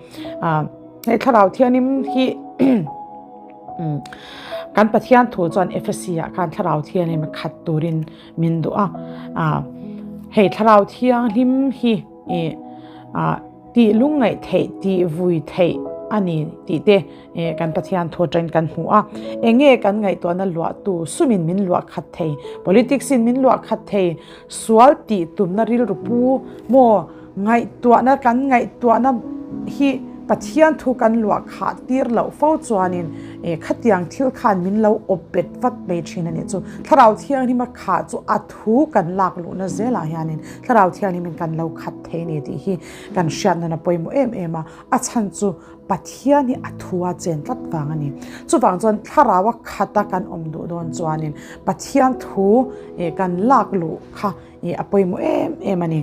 Hei Thlarau Thianghlim hi. Kan Pathian thu chuan Ephesi ah khan Thlarau Thianghlim khat turin min duh a. Hei Thlarau Thianghlim hi tih lungngaih theih, tih vui theih a ni tih te kan Pathian thu atangin kan hmu a. Enge kan ngaihtuahna luahtu sumin min luah khat thei, politics in min luah khat thei, sual tih tumna rilru pu maw ngaihtuahna kan ngaihtuahna hi Pathian thu kan luah khah tir loh fo chuanin khatiang thil khan min lo awp bet vat mai thin a nih chu. Thlarau Thianghlim a khah chu a thu kan lak luhna zelah hianin Thlarau Thianghlimin kan lo khat thei a ni tih hi kan hriat nana pawimawh em em a, a chhan chu Pathian hi a thu a chen tlat vang a ni. Chuvang chuan Thlarau a khat a kan awm duh dawn chuanin Pathian thu kan lak luh kha a pawimawh em em a ni.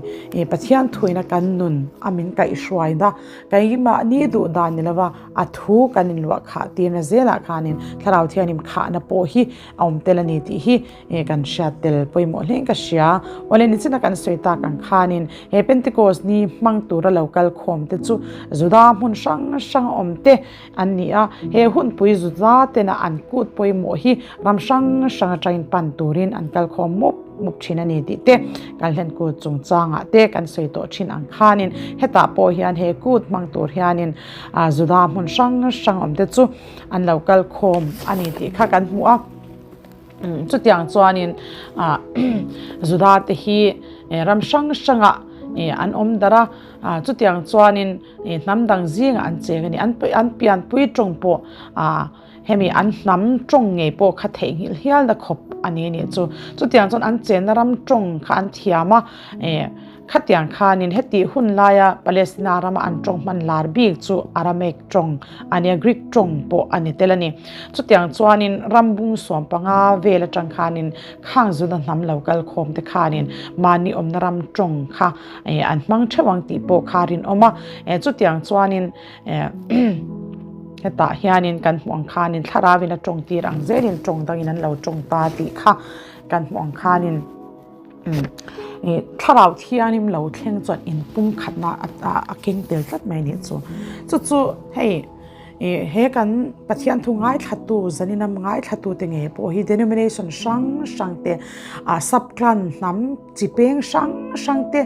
Pathian thuina kan nun a min kaihhruai da, keimahni duh dan ni lova a thu kan inluah khah tirna zelah khanin Thlarau Thianghlim khahna pawh hi a awm tel a ni tih hi kan hriat tel pawimawh hlein ka hria. Awle nichina kan sawi tak ang khanin he Pentecost ni hmang tura lo kal khawm te chu Juda hmun hrang hrang a awm te an ni a, he hunpui Juda tena an kut pawimawh hi ram hrang hrang atangin pan turin an kal khawm mup mup thin a ni tih te kan hlen kut chungchangah te kan sawi tawh thin ang khanin hetah pawh hian he kut hmang tur hianin Juda hmun hrang hrang awm te chu an lo kal khawm a ni tih kha kan hmu a. Chutiang chuanin Juda te hi ram hrang hrangah an awm darh a, chutiang chuanin hnam dang zingah an cheng a ni. An pianpui tawng pawh hemi an hnam tawng ngei pawh kha theihnghilh hialna khawp a ni a nih chu. Chutiang chuan an chenna ram tawng kha an thiam a. Khatiang khanin heti hun laia Palestina rama an tawng hman lar bik chu Aramaic tawng a nia, Greek tawng pawh a ni tel a ni. Chutiang chuanin ram bung 15 vel atang khanin khang zuna hnam lo kal khawm te khanin mahni awmna ram tawng kha an hmang theuh ang tih pawh kha rinawm a. Chutiang chuanin hetah hianin kan hmuh ang khanin thlarauin a tawng tir ang zelin tawng dangin an lo tawng ta tih kha kan hmuh ang khanin. Thlarau thianim lo thleng chuan inpumkhatna a keng tel tlat mai a nih chu. Chu chu hei he kan Pathian thu ngaithlatu zanin a ngaithlatu te ngei pawh hi denomination hrang hrang te sub clan hnam chi peng hrang hrang te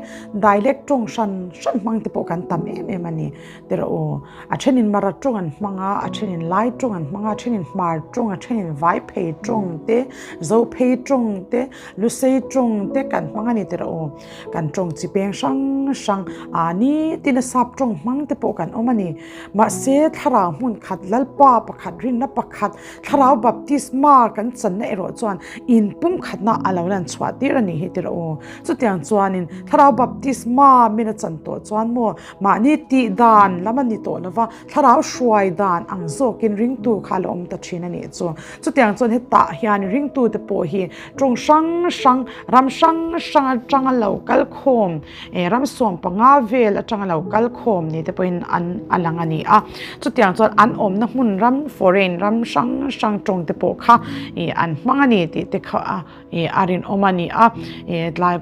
dialect tawng hran hran hmang te pawh kan tam em em a ni. Tiraw aw a thenin Mara tawng an hmang a, a thenin Lai tawng an hmang a, a thenin Hmar tawng, a thenin Vaiphei tawng te, Zophei tawng te, Lusei tawng te kan hmang a ni tiraw aw. Kan tawng chi peng hrang hrang a nitin a sap tawng hmang te pawh kan awm a ni. Mahse thlarau hmun khat Lalpa pakhat rinna pakhat thlarau baptisma kan channa erawh chuan inpumkhatna a lo lan chhuah tir a ni hi tiraw aw. Chutiang chuanin thlarau baptisma min a chan tawh chuan maw Mahni tih dan lam a ni tawh lova, thlarau hruai dan ang zawkin ringtu kha a la awm ta thin a nih chu. Chutiang chuan hetah hian ringtute pawh hi tawng hrang hrang, ram hrang hrang atanga lo kal khawm, ram 15 vel atanga lo kal khawm ni te pawhin an a lang a ni a. Chutiang chuan an awmna hmun ram, foreign ram hrang hrang tawng te pawh kha an hmang a ni tih te kha a A rinawm a ni a, tlai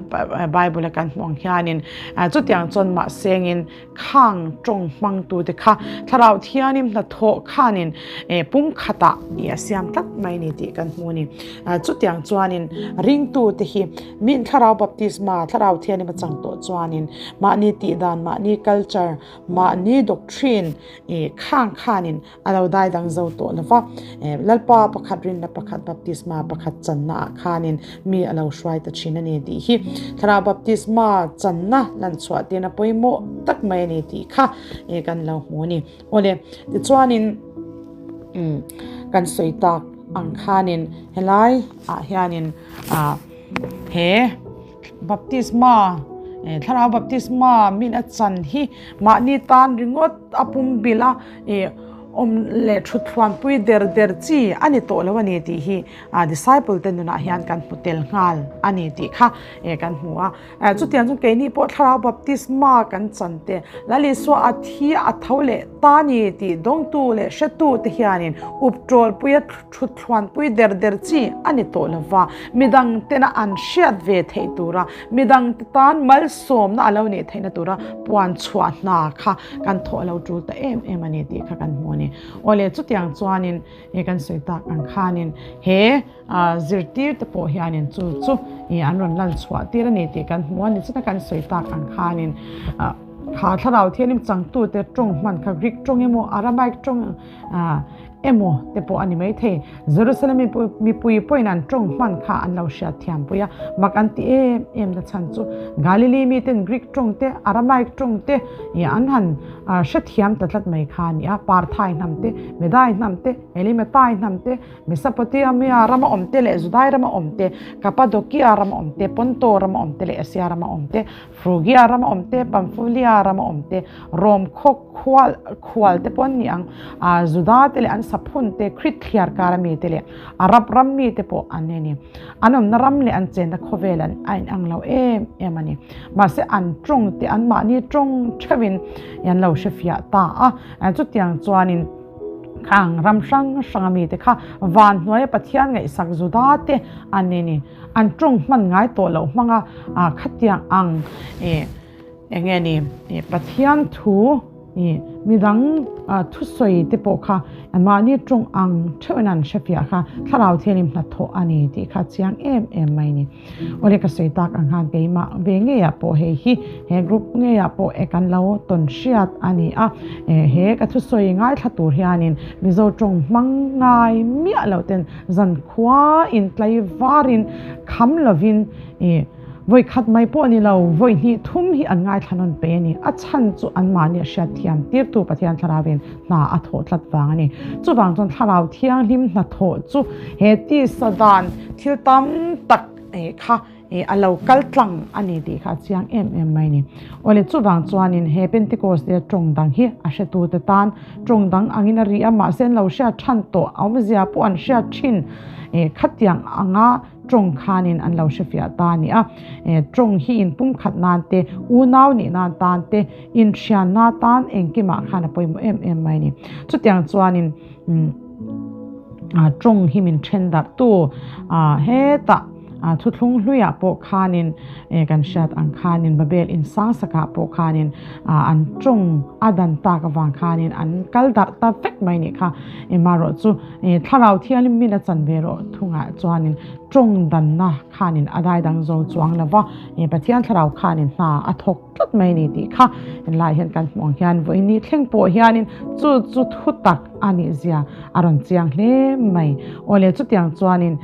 Bible a kan hmuh ang hianin chutiang chuan mahsengin khang tawng hmangtute kha Thlarau Thianim hnathawh khanin pumkhatah a siam tlat mai ni tih kan hmu a ni. Chutiang chuanin ringtute hi min Thlarau baptisma, Thlarau Thianim a chang tawh chuanin mahni tihdan, mahni culture, mahni doctrine khang khanin A lo dai dang zo tawh lo va, Lalpa pakhat rinna pakhat baptisma pakhat channa ah khanin mi a lo hruai ta thin a ni tih hi Thlarau baptisma channa lan chhuah tirna pawimawh tak mai a ni tih kha kan lo hmu a ni. Awle, tichuanin kan sawi tak ang khanin helai ah hianin he Baptisma, Thlarau baptisma min a chan hi mahni tan ringawt a pumbilh a, awm leh thutthuanpui der der chi a ni tawh lo a ni tih hi disciple te nunah hian kan hmu tel nghal a ni tih kha kan hmu a. Chutiang chu keini pawh thlarau baptisma kan chan te, Lal Isua a thi a tho leh. ta ni tih dawngtu leh hretu te hianin up ṭawlpuia ṭhutthuanpui der der chi a ni tawh lova, midang tena an hriat ve theih tura midang te tan malsawmna a lo nih theihna tura puan chhuah hna kha kan thawh lo ṭul ta em em a ni tih kha kan hmu a ni. Awle chutiang chuanin he kan sawi tak ang khanin he zirtir te pawh hianin chu chu an rawn lan chhuah tir a ni tih kan hmu a ni. Chuta kan sawi tak ang khanin kha thlarau thianghlim changtute tawng hman kha Greek tawng emaw Aramaic tawng emaw te pawh a ni maithei. Jerusalem mipui pawhin an tawng hman kha an lo hriat thiam pui a, mak an ti em em na chhan chu Galili miten Greek tawng te, Aramaic tawng te an han hrethiam ta tlat mai kha a ni a. Parthai hnam te, Medai hnam te, Elimatai hnam te, Mesopotamia rama awm te leh Judai rama awm te, Kapadokia rama awm te, Ponto rama awm te leh Asia rama awm te, Frugia rama awm te, Pamfulia rama awm te, Rom khaw khual khual te pawh an ni ang, Juda te leh an saphun te, Krit thliar kara mi te leh Arab ram mi te pawh an ni a ni. An awmna ram leh an chenna khawvel an a inang lo em em a ni. Mahse an tawng te anmahni tawng theuhin an lo hrefiah ta a, chutiang chuanin khang ram hrang hranga mite kha van hnuaia Pathian ngaihsak Juda te an ni a ni. An tawng hman ngai tawh loh hmanga khatiang ang eng nge ni Pathian thu midang thusawi te pawh kha mahni tawng ang theuhin an hrefiah kha thlarau thianghlim hnathawh a ni tih kha chiang em em mai a ni. Awle ka sawi tak ang khan keimah ve ngeiah pawh hei hi he group ngeiah pawh e kan lo tawn hriat a ni a, he ka thusawi ngaithla tur hianin Mizo tawng hmang ngai miah loh ten Zankhua in tlai varin kham lovin i vawi khat mai pawh ni lo, vawi hnih thum hi an ngaithla nawn pe a ni. A chhan chu anmahni a hriat thiam tirtu Pathian Thlarauin hna a thawh tlat vang a ni. Chuvang chuan Thlarau Thianghlim hnathawh chu he tisa dan thil tam tak kha a lo kal tlang a ni tih kha a chiang em em mai a ni. Awle chuvang chuanin he Pentecost te tawng dang hi a hretute tan tawng dang angin a ri a, mahse an lo hriat than tawh a awmzia pawh an hriat thin khatiang anga tawng khanin an lo hrefiah ta a ni a. Tawng hi inpumkhat nan te, unau nih nan tan te, inthianna tan engkimah khan a pawimawh em em mai a ni. Chutiang chuanin tawng hi min then darhtu hetah Thuthlung hluiah pawh khanin kan hriat ang khanin Babel in sang sakah pawh khanin an tawng a dan tak avang khanin an kal darh ta vek mai nih kha. Emarawh chu Thlarau Thianghlim min a chan ve rawh thungah chuanin tawng danna khanin a dai dang zo chuang lova, Pathian Thlarau khanin hna a thawk tlat mai ni tih kha enlai hian kan hmuh ang hian vawiin thleng pawh hianin chu chu thu tak a nih zia a rawn chiang hle mai. Awle chutiang chuanin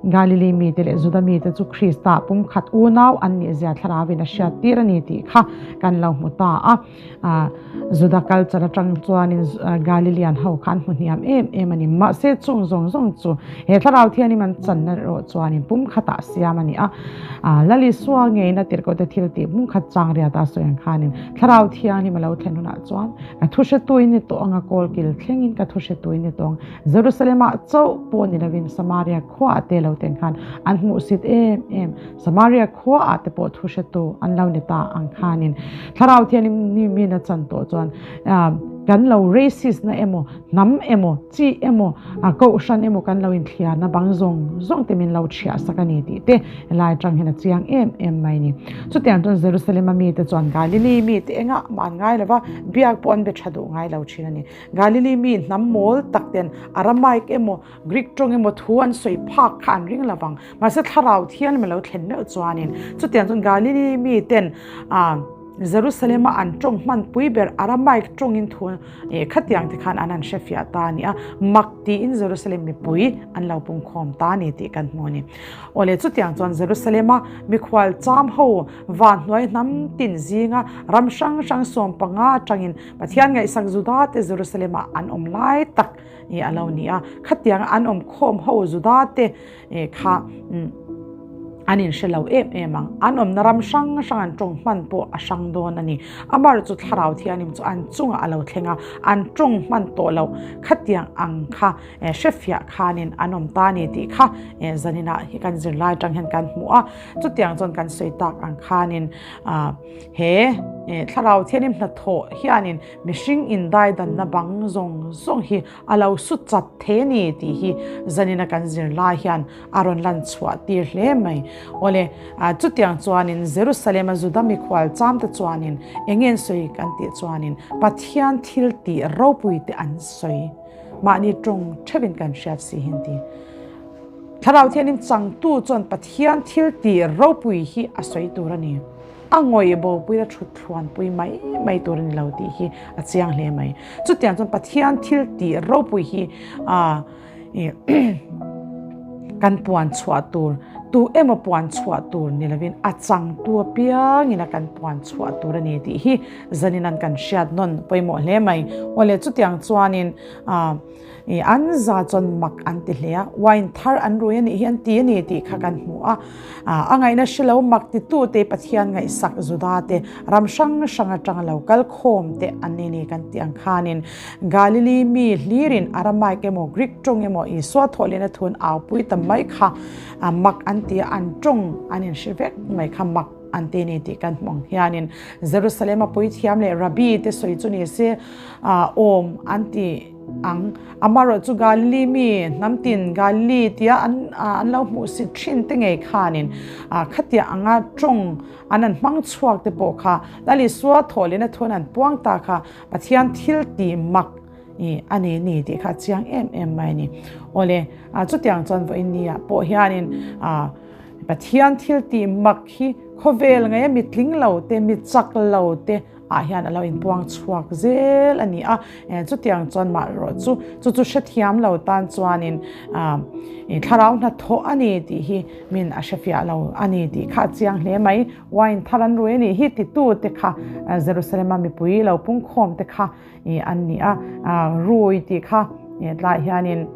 Galili mite leh Juda mite chu Krista pumkhat unau an nih zia thlarauin a hriat tir a ni tih kha kan lo hmu ta a. Juda culture atang chuanin Galilean ho kha an hmu hniam em em a ni. Mahse chung zawng zawng chu he thlarau thianghlim an channa erawh chuanin pumkhatah siam a ni a. Lal Isua ngeiin a tirhkohte thil tih pumkhat chang riat a sawi ang khanin thlarau thianghlim a lo thlen hunah chuan ka thu hretuin ni tawh ang a, kawlkil thlengin ka thu hretuin ni tawh ang. Jerusalem-ah chauh pawh ni lovin Samaria khuaah te lo ten khan an hmuhsit em em. Samaria khuaah te pawh thu hretu an lo ni ta ang khanin Thlarau Thianghlim ni min a chan tawh chuan kan lo racist na emaw, hnam emaw, chi emaw, kohhran emaw kan lo inthliarna bang zawng zawng te min lo chhiah sak a ni tih te helai atang hian a chiang em em mai a ni. Chutiang chuan Jerusalem-a mite chuan Galili mite engah mah an ngai lo va, biak pawh an be tha duh ngai lo thin a ni. Galili mi hnam mawl tak ten Aramaic emaw, Greek tawng emaw thu an sawi phak kha an ring lo vang. Mahse thlarau thianghlim a lo thlen meuh chuanin chutiang chuan Galili mi ten Jerusalem a an tawng hmanpui ber Aramaic tawngin thu khatiang te khan an han hrefiah ta a ni a, mak tiin Jerusalem mipui an lo pungkhawm ta a ni tih kan hmu a ni. Awle chutiang chuan Jerusalem a mikhual cham ho van hnuai hnam tin zinga ram hrang hrang 15 atangin Pathian ngaihsak Juda te Jerusalem ah an awm lai tak a lo ni a, khatiang an awm khawm ho Juda te kha an inhre lo em em ang. An awmna ram hrang hrang an tawng hman pawh a hrang dawn a ni. Amar chu Thlarau Thianghlim chu an chungah a lo thleng a, an tawng hman tawh loh khatiang ang kha hrefiah khanin an awm ta a ni tih kha zaninah hi kan zirlai atang hian kan hmu a. Chutiang chuan kan sawi tak ang khanin he. Thlarau Thianghlim hnathawh hianin mihring indaidanna bang zawng zawng hi a lo su chat thei a ni tih hi zanina kan zir lai hian a rawn lan chhuah tir hle mai. Awle, chutiang chuanin Jerusalem-a Juda mikhual chamte chuanin eng nge an sawi kan tih chuanin Pathian thil tih ropui te an sawi. Mahni tawng theuhin kan hriat si hi an ti. Thlarau Thianghlim changtu chuan Pathian thil tih ropui hi a sawi tur a ni. A ngawih bopui a thut thluanpui mai mai tur a ni lo tih hi a chiang hle mai. Chutiang chuan Pathian thil tih ropui hi kan puan chhuah tur, tu emaw puan chhuah tur ni lovin a changtu apiangin a kan puan chhuah tur a ni tih hi zanin an kan hriat nawn pawimawh hle mai. Awle chutiang chuanin I an za chuan mak an ti hle a, wine thar an rui a nih hi an ti a ni tih kha kan hmu a. A ngaihna hre lo mak titu te Pathian ngaihsak Juda te ram hrang hrang atanga lo kal khawm te an ni ni kan tih ang khanin Galili mi hlirin Aramaic emaw Greek tawng emaw Isua thawhlehna thun aupui ta mai kha mak an ti a, an tawng an inhre vek mai kha mak an ti a ni tih kan hmu ang hianin Jerusalem a puithiam leh Rabbi te sawi chu ni se awm an ti. Ang. Amaherawh chu Galili mi hnam tin Galili tia an an lo hmuh si thin te ngei khanin khatia anga tawng an an hmang chhuak te pawh kha Lal Isua thawhlehna thuan an puang ta kha Pathian thil tih mak a ni ni tih kha a chiang em em mai a ni. Awle, chutiang chuan vawiin ni ah pawh hianin Pathian thil tih mak hi khawvel ngeia mi tling lo te, mi chak lo te, ah hian a lo inpuang chhuak zel a ni a, chutiang chuan mah erawh chu chu chu hrethiam lo tan chuanin thlarau hnathawh a ni tih hi min a hrefiah lo a ni tih kha a chiang hle mai. Wine thar an rui a nih hi titu te kha Jerusalem-a mipui lo pungkhawm te kha an ni a, rui tih kha tlaiah hianin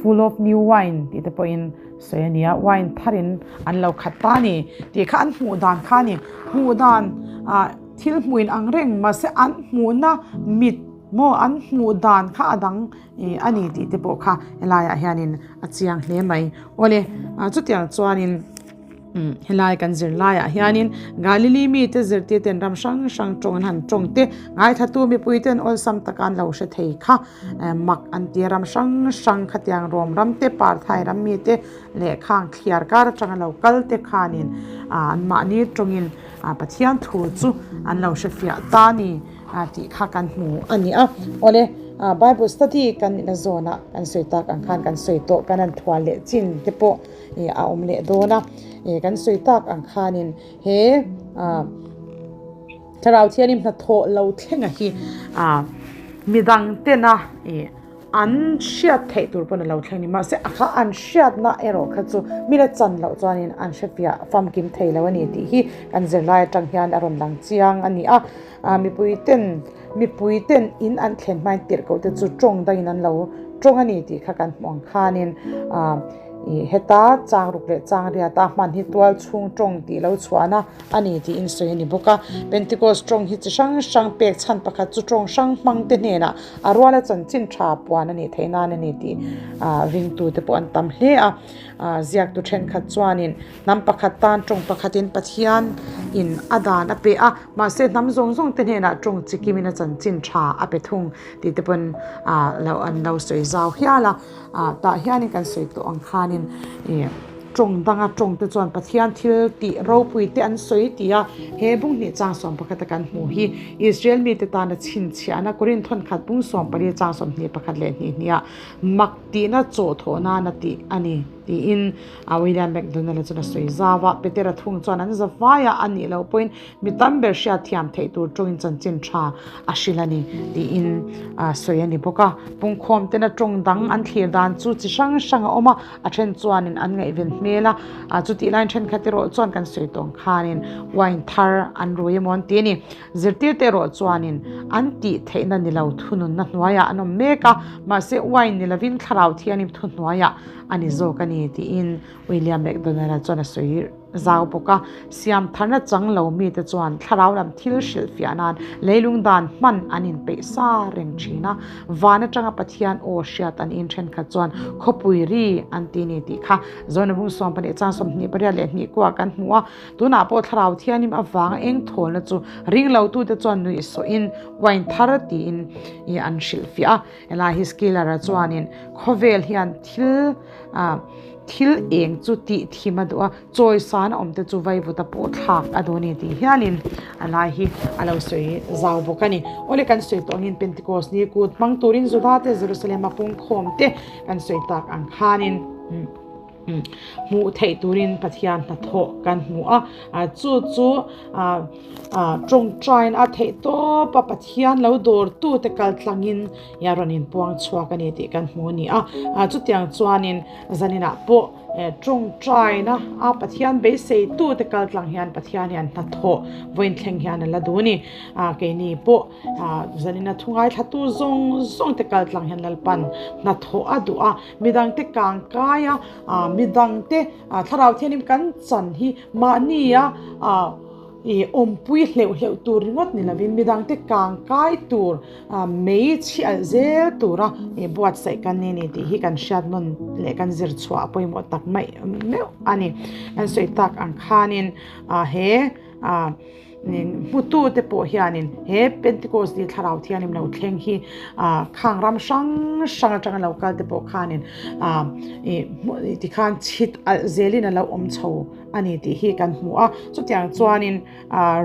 full of new wine tih te pawhin Sawi a nia, wine tharin an lo khat ta a ni tih kha an hmuh dan kha a ni. Hmuh dan ah thil hmuin ang reng mahse an hmuhna mit maw an hmuh dan kha a dang ih a ni tih te pawh kha helaiah hianin a chiang hle mai. Awle chutiang chuanin. Helai kan zir laiah hianin Galili mite zirtirten ram hrang hrang tawng an han tawng te, ngaithatu mipuiten awlsam taka an lo hre thei kha mak an ti a, ram hrang hrang khatiang Rom ram te, Parthai ram mite leh khang thliar kar atanga lo kal te khanin anmahni tawngin Pathian thu chu an lo hre fiah ta a ni tih kha kan hmu a ni a. Awle, Bible study kan nihna zawnah kan sawi tak ang khan kan sawi tawh, kan han thual leh chin te pawh. ih a awm leh dawn a ih kan sawi tak ang khanin he ah thlarau thianghlim hnathawh lo thlenga hi ah midang tena ih an hriat theih tur pawn a lo thleng a ni mahse a kha an hriatna erawh kha chu mila chan loh chuanin an hrefiah famkim thei lo a ni tih hi kan zirlai atang hian a rawn lang chiang a ni a ah mipui ten mipui ten in an thlen hmain tirh koh te chu tawng dangin an lo tawng a ni tih kha kan hmuh ang khanin ah. Ih heta chang ruk leh chang riat a hman hi tual chhung tawng tih lo chhuahna a ni tiin sawi a ni bawk a. Pentecost tawng hi chi hrang hrang pek chhan pakhat chu tawng hrang hmang te hnenah a ruala chanchin tha puan a nih theih nan a ni tih ah ringtute pawh an tam hle a. Ah ziaktu thenkhat chuanin hnam pakhat tan tawng pakhatin Pathian in a dan a pe a, mahse hnam zawng zawng te hnenah tawng chi kimin a chanchin tha a pe thung tih te pawn ah lo an lo sawi zau hial a. Ah tah hianin kan sawi tawh ang khanin ih tawng danga tawng te chuan Pathian thil tih ropui te an sawi tih a, he bunghnih chang sawm pakhata kan hmuh hi Israel mite tana chhinchhiahna Korinth khat bung 14 chang 21 leh hnih hniah mak tihna chawhthawh nana tih a ni tiin William MacDonald-a chuan a sawi zau a, Petera thung chuan an za vai a, a nih loh pawhin Mi tam ber hriat thiam theih tur tawngin chanchin tha a hrilh a ni tiin sawi a ni bawk a. Pungkhawm tena tawng dang an thlir dan chu chi hrang hrang a awm a, a then chuanin an ngaihven hmel a, chutih laiin thenkhat erawh chuan kan sawi tawng khanin wine thar an rui emaw an ti a ni. Zirtirte erawh chuanin an tih theihna ni lo thununna hnuaiah an awm mek a, mahse wine ni lovin thlarau thianghlim thuhnuaiah a ni zawk a ni tiin William MacDonald-a chuan a sawi. zau bawk a. Siam tharna chang lo mite chuan thlarau lam thil hrilhfiah nan leilung dan hman an inpeih sa reng thin a. Van atanga Pathian aw hriat an in thenkhat chuan khawpui ri an ti ni tih kha Zawnabung 12 chang 28 leh 2 kan hmu a. Tunah pawh thlarau thianghlim avanga eng thawlna chu ringlotute chuan nuihsawhin wine thar tiin an hrilhfiah a. Helai hi Skeeler-a chuanin khawvel hian thil thil eng chu tih thim a duh a, chawisan a awm te chu vaivuta pawh thlak a duh a ni tih hianin a lai hi a lo sawi zau bawk a ni. Awle kan sawi tawh angin Pentecost ni kut hmang turin Juda te Jerusalem a pungkhawm te kan sawi tak ang khanin. Hmuh theih turin Pathian hnathawh kan hmu a, chu chu tawngtain a theih tawp a, Pathian lo dawrtute kal tlangin a rawn inpuang chhuak a ni tih kan hmu a ni a. Chutiang chuanin zaninah pawh tawngtaina a Pathian beiseitute kal tlang hian Pathian hian hnathawh vawiin thleng hian a la duh a ni. Keini pawh zanina thu ngaithlatu zawng zawngte kal tlang hian Lalpan hnathawh a duh a. Midangte kang kai a, midangte thlarau thianghlim kan chan hi mahnia awmpui hleuh hleuh tur ringawt ni lovin midangte kang kai tur mei chhi alh zel tura buatsaih kan ni ni tih hi kan hriat nawn leh kan zir chhuah a pawimawh tak mai meuh a ni. Kan sawi tak ang khanin he Hmutute pawh hianin he Pentecost ni thlarau thianghlim lo thleng hi khang ram hrang hrang atanga lo kal te pawh khanin tikhan chhit alh zelin a lo awm chho a ni tih hi kan hmu a. Chutiang chuanin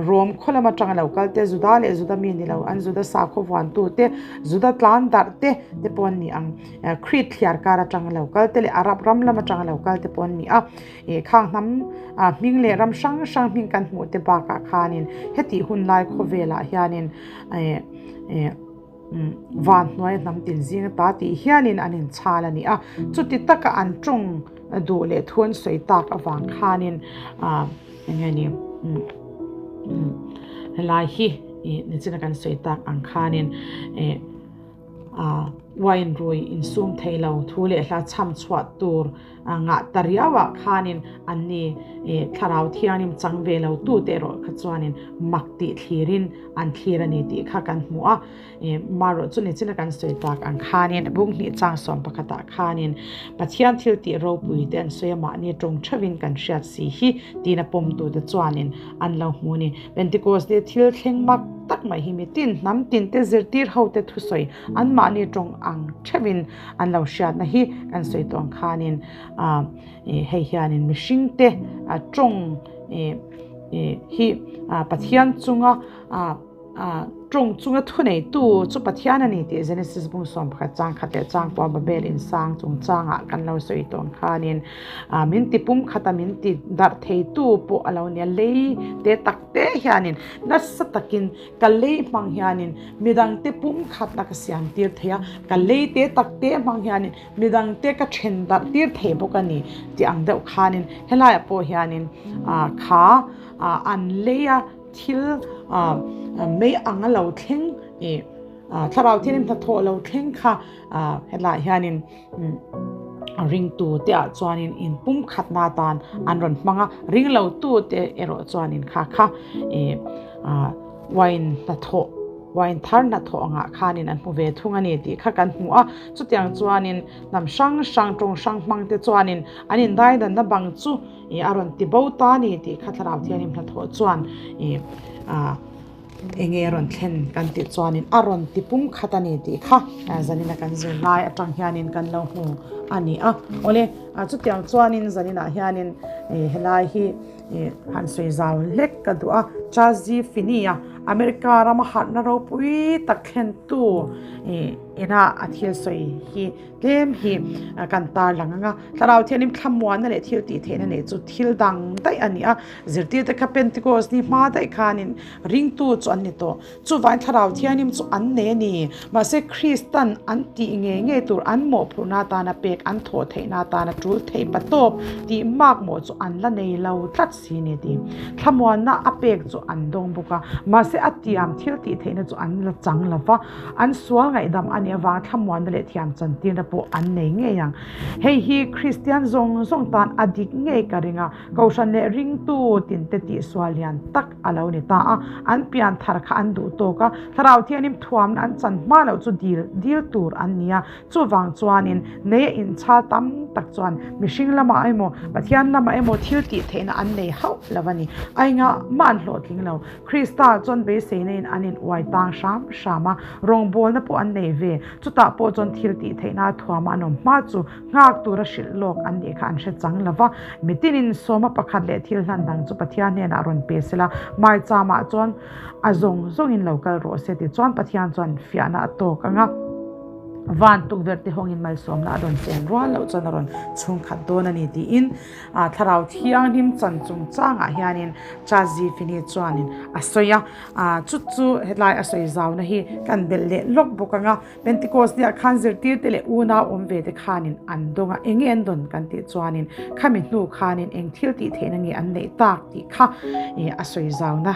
Rom khaw lam atanga lo kal te, Juda leh Juda mi ni lo, an Juda sakhaw vuantu te, Juda tlan darh te te pawh an ni ang. Crete thliar kar atanga lo kal te leh Arab ram lam atanga lo kal te pawh an ni a. Ih khang hnam ah hming leh ram hrang hrang hming kan hmuh te bakah khanin hetih hun lai khawvelah hianin ih ih van hnuai hnam tin zing ata tih hianin an inchhal a ni a, chuti taka an tawng duh leh thu an sawi tak avang khanin ah eng nge ni helai hi ih nichina kan sawi tak ang khanin ih. Wine rui insum thei lo thu leh hla chham chhuah tur ngah ta riauah khanin anni thlarau thianghlim chang ve lo tute erawh kha chuanin mak tih thlirin an thlir a ni tih kha kan hmu a. Marawh chu nichina kan sawi tak ang khanin bung hnih chang sawm pakhatah khanin Pathian thil tih ropui te an sawi a, mahni tawng theuhin kan hriat si hi tiin a pawmtute chuanin an lo hmu a ni. Pentecost ni thil thleng mak tak mai hi mitin hnam tin te zirtir ho te thusawi an mahni tawng ang theuhin an lo hriatna hi kan sawi tawh ang khanin hei hianin mihring te tawng hi Pathian chunga Tawng chunga thuneitu chu Pathian a ni tih Genesis bung 11 chang khat leh chang pawh Babel insang chungchangah kan lo sawi tawh ang khanin min ti pum khata min ti darh theitu pawh a lo nia. Lei te tak te hianin nasa takin ka lei hmang hianin midangte pum khatna ka siam tir thei a, ka lei te tak te hmang hianin midangte ka then darh tir thei bawk a ni tih ang deuh khanin helaiah pawh hianin kha an leia Thil mei ang a lo thleng ih thlarau thianghlim hnathawh lo thleng kha hetlaiah hianin ringtu te ah chuanin inpumkhatna atan an rawn hmang a, ringlo tu te erawh chuanin kha kha ih wine hnathawh wine thar hnathawh angah khanin an hmu ve thung a ni tih kha kan hmu a, chutiang chuanin hnam hrang hrang tawng hrang hmang te chuanin an indaidanna bang chu. Ih a rawn ti bo ta a ni tih kha thlarau thianghlim hnathawh chuan ih ah eng nge a rawn thlen kan tih chuanin a rawn ti pum khat a ni tih kha zanin a kan zir lai atang hianin kan lo hmu a ni a. Awle chutiang chuanin zaninah hianin ih helai hi ih han sawi zau hlek ka duh a. Charles G. Finney a America rama harhna ropui tak thlentu ih ina a thil sawi hi Tlem hi kan tar lang ang a, Thlarau Thianghlim thlamuanna leh thil tih theihna neih chu thil dang daih a ni a. Zirtirte kha Pentecost ni hma daih khanin ringtu chu an ni tawh. Chuvain Thlarau Thianghlim chu an nei a ni. Mahse Kristan an tih ngei ngei tur an mawhphurhna atana pek an thawh theihna atana tul theih patawp tih makmawh chu an la nei lo tlat si ni ti. Thlamuanna a pek chu an dawng bawk a. Mahse. Mahse a tiam thil tih theihna chu an la chang lo va, an sual ngaihdam a nih avanga thlamuanna leh thiam chantirna pawh an nei ngei ang. Hei hi Kristian zawng zawng tan a dik ngei ka ring a, Kohhran leh ringtu tinte tihsual lian tak a lo ni ta a, an pian thar kha an duh tawk a, Thlarau Thianghlim thuamna an chan hma loh chu dil dil tur an ni a, chuvang chuanin nei a inchhal tam tak chuan mihring lamah emaw Pathian lamah emaw thil tih theihna an nei hauh lo a ni. A engah mah an hlawhtling lo. Krista chuan beiseina in an in uai tang hram hram a, rawngbawlna pawh an nei ve. Chutah pawh chuan thil tih theihna thuama an awm hma chu Nghak tura hrilh lawk an nih kha an hre chang lo va, mitinin sawma pakhat leh thil hlan dang chu Pathian hnenah rawn pe sela, Maichamah chuan a zawng zawngin lo kal rawh se tichuan Pathian chuan fiahna a tawk ang a, van tukverh te hawngin malsawmna a rawn chen rual loh chuan a rawn chhungkhat dawn a ni tiin Thlarau Thianghlim chan chungchangah hianin Chazi Fini chuanin a sawi a, chu chu hetlai a sawi zauna hi kan belh leh lawk bawk ang a. Pentecost nia khan zirtirte leh unau awm ve te khanin an dawng a, enge an dawn kan tih chuanin khami hnu khanin eng thil tih theihna nge an neih tak tih kha a sawi zauna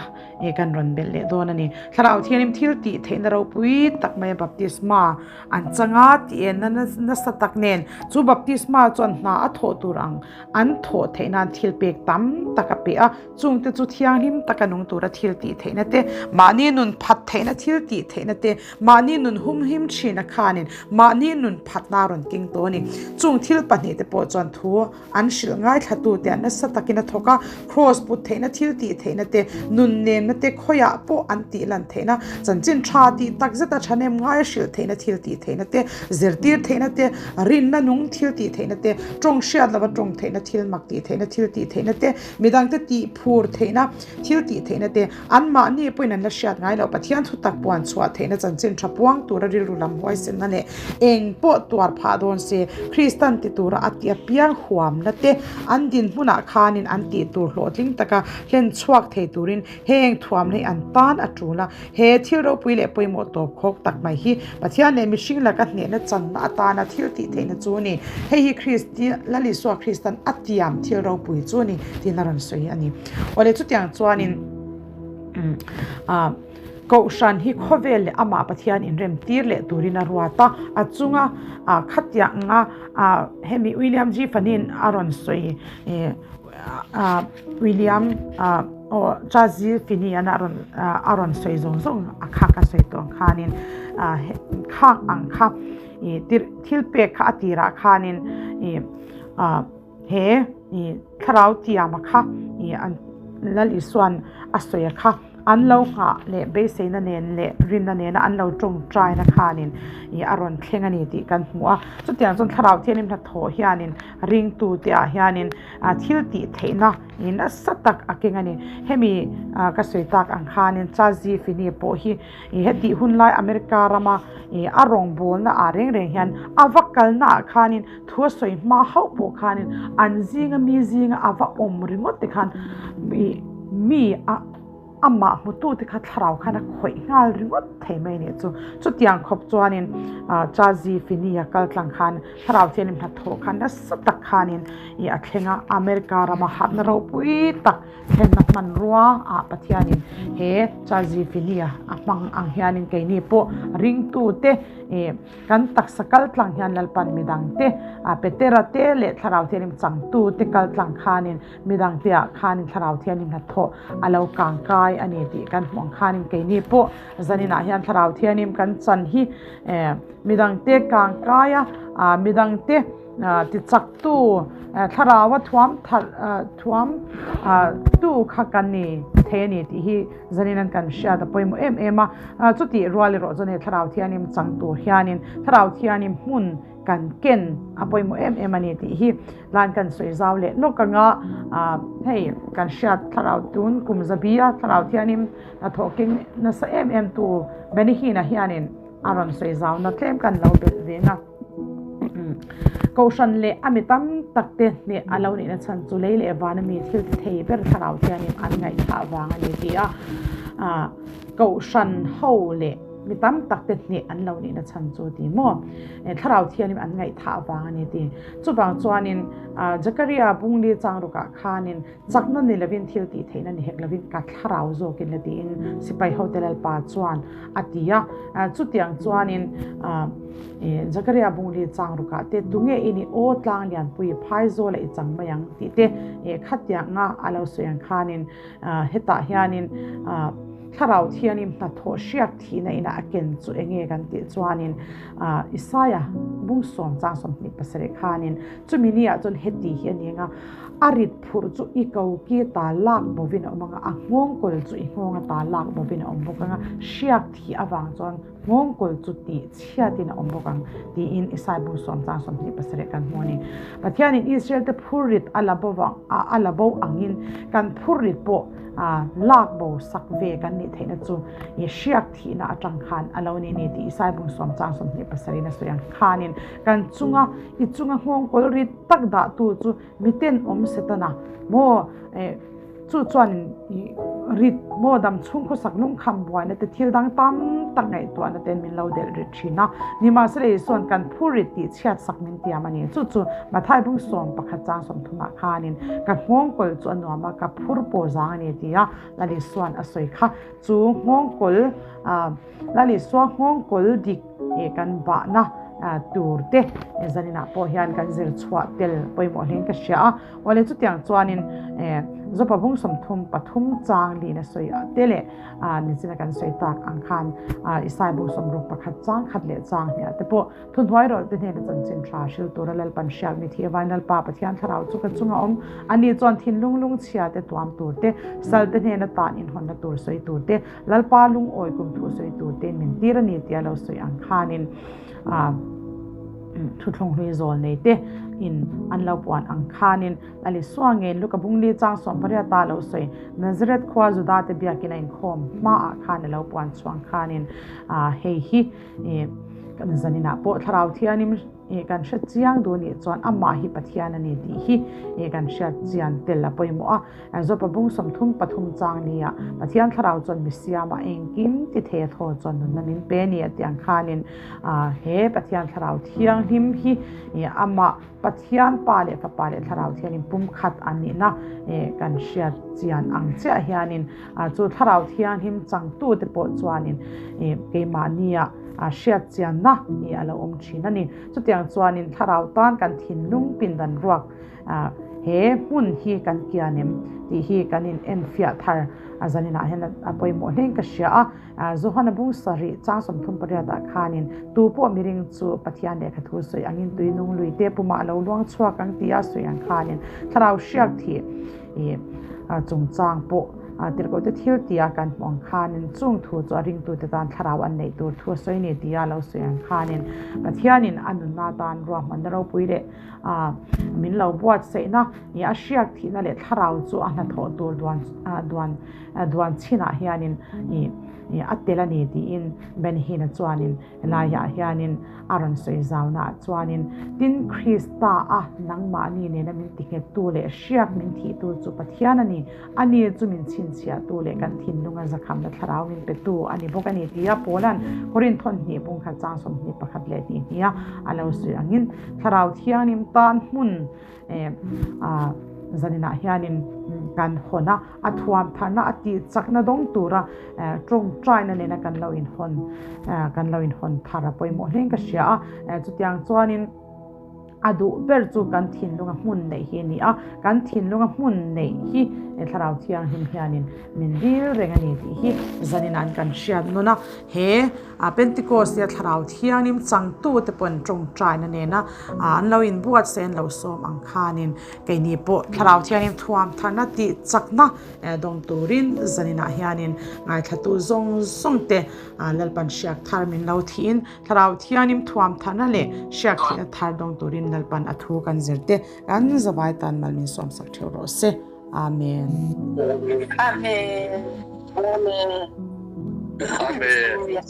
kan rawn belh leh dawn a ni. Thlarau Thianghlim thil tih theihna ropui tak maia baptisma an chang a tih enna nasa tak nen chu baptisma chuan hna a thawh tur ang an thawh theih nan thil pek tam tak a pe a. Chungte chu thianghlim taka nung tura thil tih theihna te, mahni nun phat theihna thil tih theihna te, mahni nun humhim thina khanin mahni nun phatna a rawn keng tawh a ni. Chung thil pahnihte pawh chuan thu an hrilh ngaithlatute ah nasa takin a thawk a, kraws put theihna thil tih theihna te, nun nemna te khawiah pawh an tih lan theihna, chanchin tha tih tak zeta thahnem ngai hrilh theihna thil tih theihna te, zirtir theihna te, rinna nung thil tih theihna te, tawng hriat lova tawng theihna thil mak tih theihna thil tih theihna te, Midangte tih phur theihna, thil tih theihna te, anmahni pawhin an la hriat ngai loh. Pathian thu tak puan chhuah theihna chanchin tha puang tura rilru lam huaisenna leh eng pawh tuar phah dawn se, Kristan ti tura a tih apiang huamna te an dinhmunah khanin an tih tur hlawhtling taka hlen chhuak thei turin heng thuamna hi an tan a tul a. He thil ropui leh pawimawh tawp khawk tak mai hi Pathian leh mihring laka hnehna channa atana thil tih theihna chu a ni. Hei hi Kristi, Lal Isua Kristan a tiam thil ropui chu a ni tiin a rawn sawi a ni. Awle chutiang chuanin Kohhran hi khawvel leh amah Pathian inrem tir leh turin a ruat a, a chunga khatianga hemi William G. Fanin a rawn sawi William aw Chazi Fini an a rawn a rawn sawi zawng zawng a kha ka sawi tawh ang khanin khang ang kha ih thil pek kha a tirah khanin ih he ih thlarau tiama kha ih an Lal Isua'n a sawi a kha. An lo nghah leh beiseina nen leh rinna nena an lo tawngtaina khanin ih a rawn thleng a ni tih kan hmu a. Chutiang chuan Thlarau Thianghlim hnathawh hianin ringtute ah hianin thil tih theihna ih nasa tak a keng a ni. Hemi ka sawi tak ang khanin Chazi Fini pawh hi ih hetih hun lai America rama ih a rawngbawlna ah reng reng hian a va kalna ah khanin thu a sawi hma hauh pawh khanin an zinga mi zinga a va awm ringawt te khan ih mi a amah hmutute kha thlarau khan a khawih nghal ringawt thei mai a nih chu. Chutiang khawp chuanin Chazi Fini a kal tlang khan thlarau thianghlim hnathawh khan nasa tak khanin ih a thleng a, America rama harhna ropui tak thlenna hmanrua ah Pathianin he Chazi Fini a hmang ang hianin keini pawh ringtute ih Kan taksa kal tlang hian Lalpan midangte, Petera te leh Thlarau Thianghlim changtute kal tlang khanin midangte ah khanin Thlarau Thianghlim hnathawh a lo kang kai a ni tih kan hmuh ang khanin keini pawh zaninah hian Thlarau Thianghlim kan chan hi midangte kang kai a, midangte ti chaktu Thlaraua thuam thar thuam tu kha kan ni thei a ni tih hi Zanin an kan hriat a pawimawh em em a, chutih rual erawh chuan hei Thlarau Thianghlim chang tur hianin Thlarau Thianghlim hmun kan ken a pawimawh em em a ni tih hi lan kan sawi zau leh lawk ang a, hei kan hriat Thlarau tun kum zabi a Thlarau Thianghlim hnathawh keng nasa em em tu Benny Hinn-a hianin a rawn sawi zau na tlem kan lo belh ve na. Kohhran leh a mi tam tak te hneh a lo nihna chhan chu lei leh vana mi thil ti thei ber thlarau thianin an ngaihthah vang a ni ti a. Kohhran ho leh Mi tam tak te hneh an lo nihna chhan chu ti maw? Thlarau Thianghlim an ngaihthah vang a ni ti. Chuvang chuanin Zakaria bungli chang rukah khanin chakna ni lovin thil tih theihna ni hek lovin ka thlarau zawkin la tiin sipai hote Lalpa chuan a ti a. Chutiang chuanin Zakaria bungli chang rukah te tunge i nih aw tlang lianpui phaizawla i chang mai ang tih te khatianga a lo sawi ang khanin Hetah hianin Thlarau Thianin hnathawh hriak thihna inah a ken chu enge kan tih chuanin Isaia bung sawm chang 27 khanin chumi niah chuan heti hi a ni ang a, A rit phurh chu i ko ki ta lak bovin a awm ang a, a nghawngkawl chu i nghawng ata lak bovin a awm bawk ang a, hriak thih avang chuan Nghawngkawl chu tih chhiatin a awm bawk ang, tiin Isai bung sawm chang 27 kan hmu a ni. Pathianin Israelte phurrit a la bo vang a la bo angin kan phurrit pawh lak bo sak ve kan nih theihna chu i hriak thihna atang khan a lo ni ni tih Isai bung sawm chang 27 in a sawi ang khanin kan chunga i chunga nghawngkawl rit tak dahtu chu miten awm Setana maw Chu chuan i rit maw dam chhung khawsak lungkham buaina te thil dang tam tak ngaihtuahna ten min lo delh rit thin a. Nimahsela Isua'n kan phur rit tih chhiat sak min tiam a ni. Chu chu Mathai bung sawm pakhat chang sawmthumah khanin ka nghawngkawl chu a nuam a, ka phur pawh zang a ni ti a Lal Isua'n a sawi kha. Chu nghawngkawl Lal Isua nghawngkawl dik kan bahna tur te zaninah pawh hian kan zir chhuah tel pawimawh hlein ka hria a. Awle chutiang chuanin Zopa bung 33 chang lin a sawi a te leh nichina kan sawi tak ang khan Isai bung 61 chang khat leh chang hniah te pawh thuhnuai rawlh te hnena chanchin tha hril tura Lalpan hriak mi thi avain Lalpa Pathian thlarau chu ka chunga awm a ni chuan thinlung lungchhia te tuam tur te sal te hnena tan inhawnna tur sawi tur te Lalpa lungawi kum thu sawi tur te min tir a ni tia lo sawi ang khanin thuthlung hlui zawl nei te in an lo puan ang khanin Lali Suangin Luka bungli chang 18 a lo sawi Nazareth khua Juda te biakin a inkhawm hmaah khan a lo puan chhuang khanin hei hi kan zaninah pawh thlarau thianim Ih kan hre chiang duh nih chuan amah hi Pathian a ni tih hi ih kan hriat chian tel a pawimawh a. Zopa bung 33 chang nia Pathian thlarau chuan mi siama engkim ti thei a thaw chuan nunna min pe ni a tih ang khanin he Pathian thlarau thianghlim hi ih amah Pathian Pa leh Fapa leh Thlarau Thiangin pumkhat an nihna ih kan hriat chian ang chiah hianin chu Thlarau Thianghlim changtute pawh chuanin ih keimahnia A hriat chianna hi a lo awm thin a ni. Chutiang chuanin thlarau tan kan thinlung pindan ruak he hmun hi kan kian em tih hi kan in enfiah thar a zaninah hian a pawimawh hlein ka hria a. Johana bung sarih chang 38 ah khanin tu pawh miring chu Pathian lehkha thu sawi angin tui nung lui te pumah a lo luang chhuak ang tia sawi ang khanin thlarau hriak thih i chungchang pawh Tirhkohte thil tia kan hmuh ang khanin chung thu chu a ringtute tan thlarau an neih tur thu a sawi ni tia lo sawi ang khanin Pathianin a nunna tan ruahmanna ropui leh min lo buatsaihna i a hriak thihna leh thlarau chu a hnathawh tur duan duan duan chinah hianin i a tel a ni tiin Ben Hinn-a chuanin Helaiah hianin a rawn sawi zaunaah chuanin, Tin, Krista a nangmahni nena min tinghettu leh hriak min thihtu chu Pathian a ni. Ani chu min chhinchhiahtu leh kan thinlunga zakhamna thlarau min petu a ni bawk a ni, tia Paula'n Korinth thawnhnih bungkhat chang 21 leh hnih hniha a lo sawi angin, Thlarau Thianghlim tan hmun a zaninah hianin kan hawn a, a thuam tharna a tih chakna dawng tura tawngtaina nena kan lo inhawn kan lo inhawn thar a pawimawh hlein ka hria a, chutiang chuanin a duh ber chu kan thinlunga hmun neih hi a ni a, kan thinlunga hmun neih hi Thlarau Thianghlim hianin min dil reng a ni tih hi zaninah kan hriat nawn a, he A Pentecost nia Thlarau Thianghlim changtute pawhin tawngtaina nena an lo inbuatsaih an lo sawm ang khanin keini pawh Thlarau Thianghlim thuam tharna tih chakna dawng turin zaninah hianin ngaithlatu zawng zawng te Lalpan hriak thar min lo thihin Thlarau Thianghlim thuam tharna leh hriak thihna thar dawng turin Lalpan a thu kan zir te kan zavai tan mal min sawmsak theuh rawh se. Amen. Amen. Amen. Amen.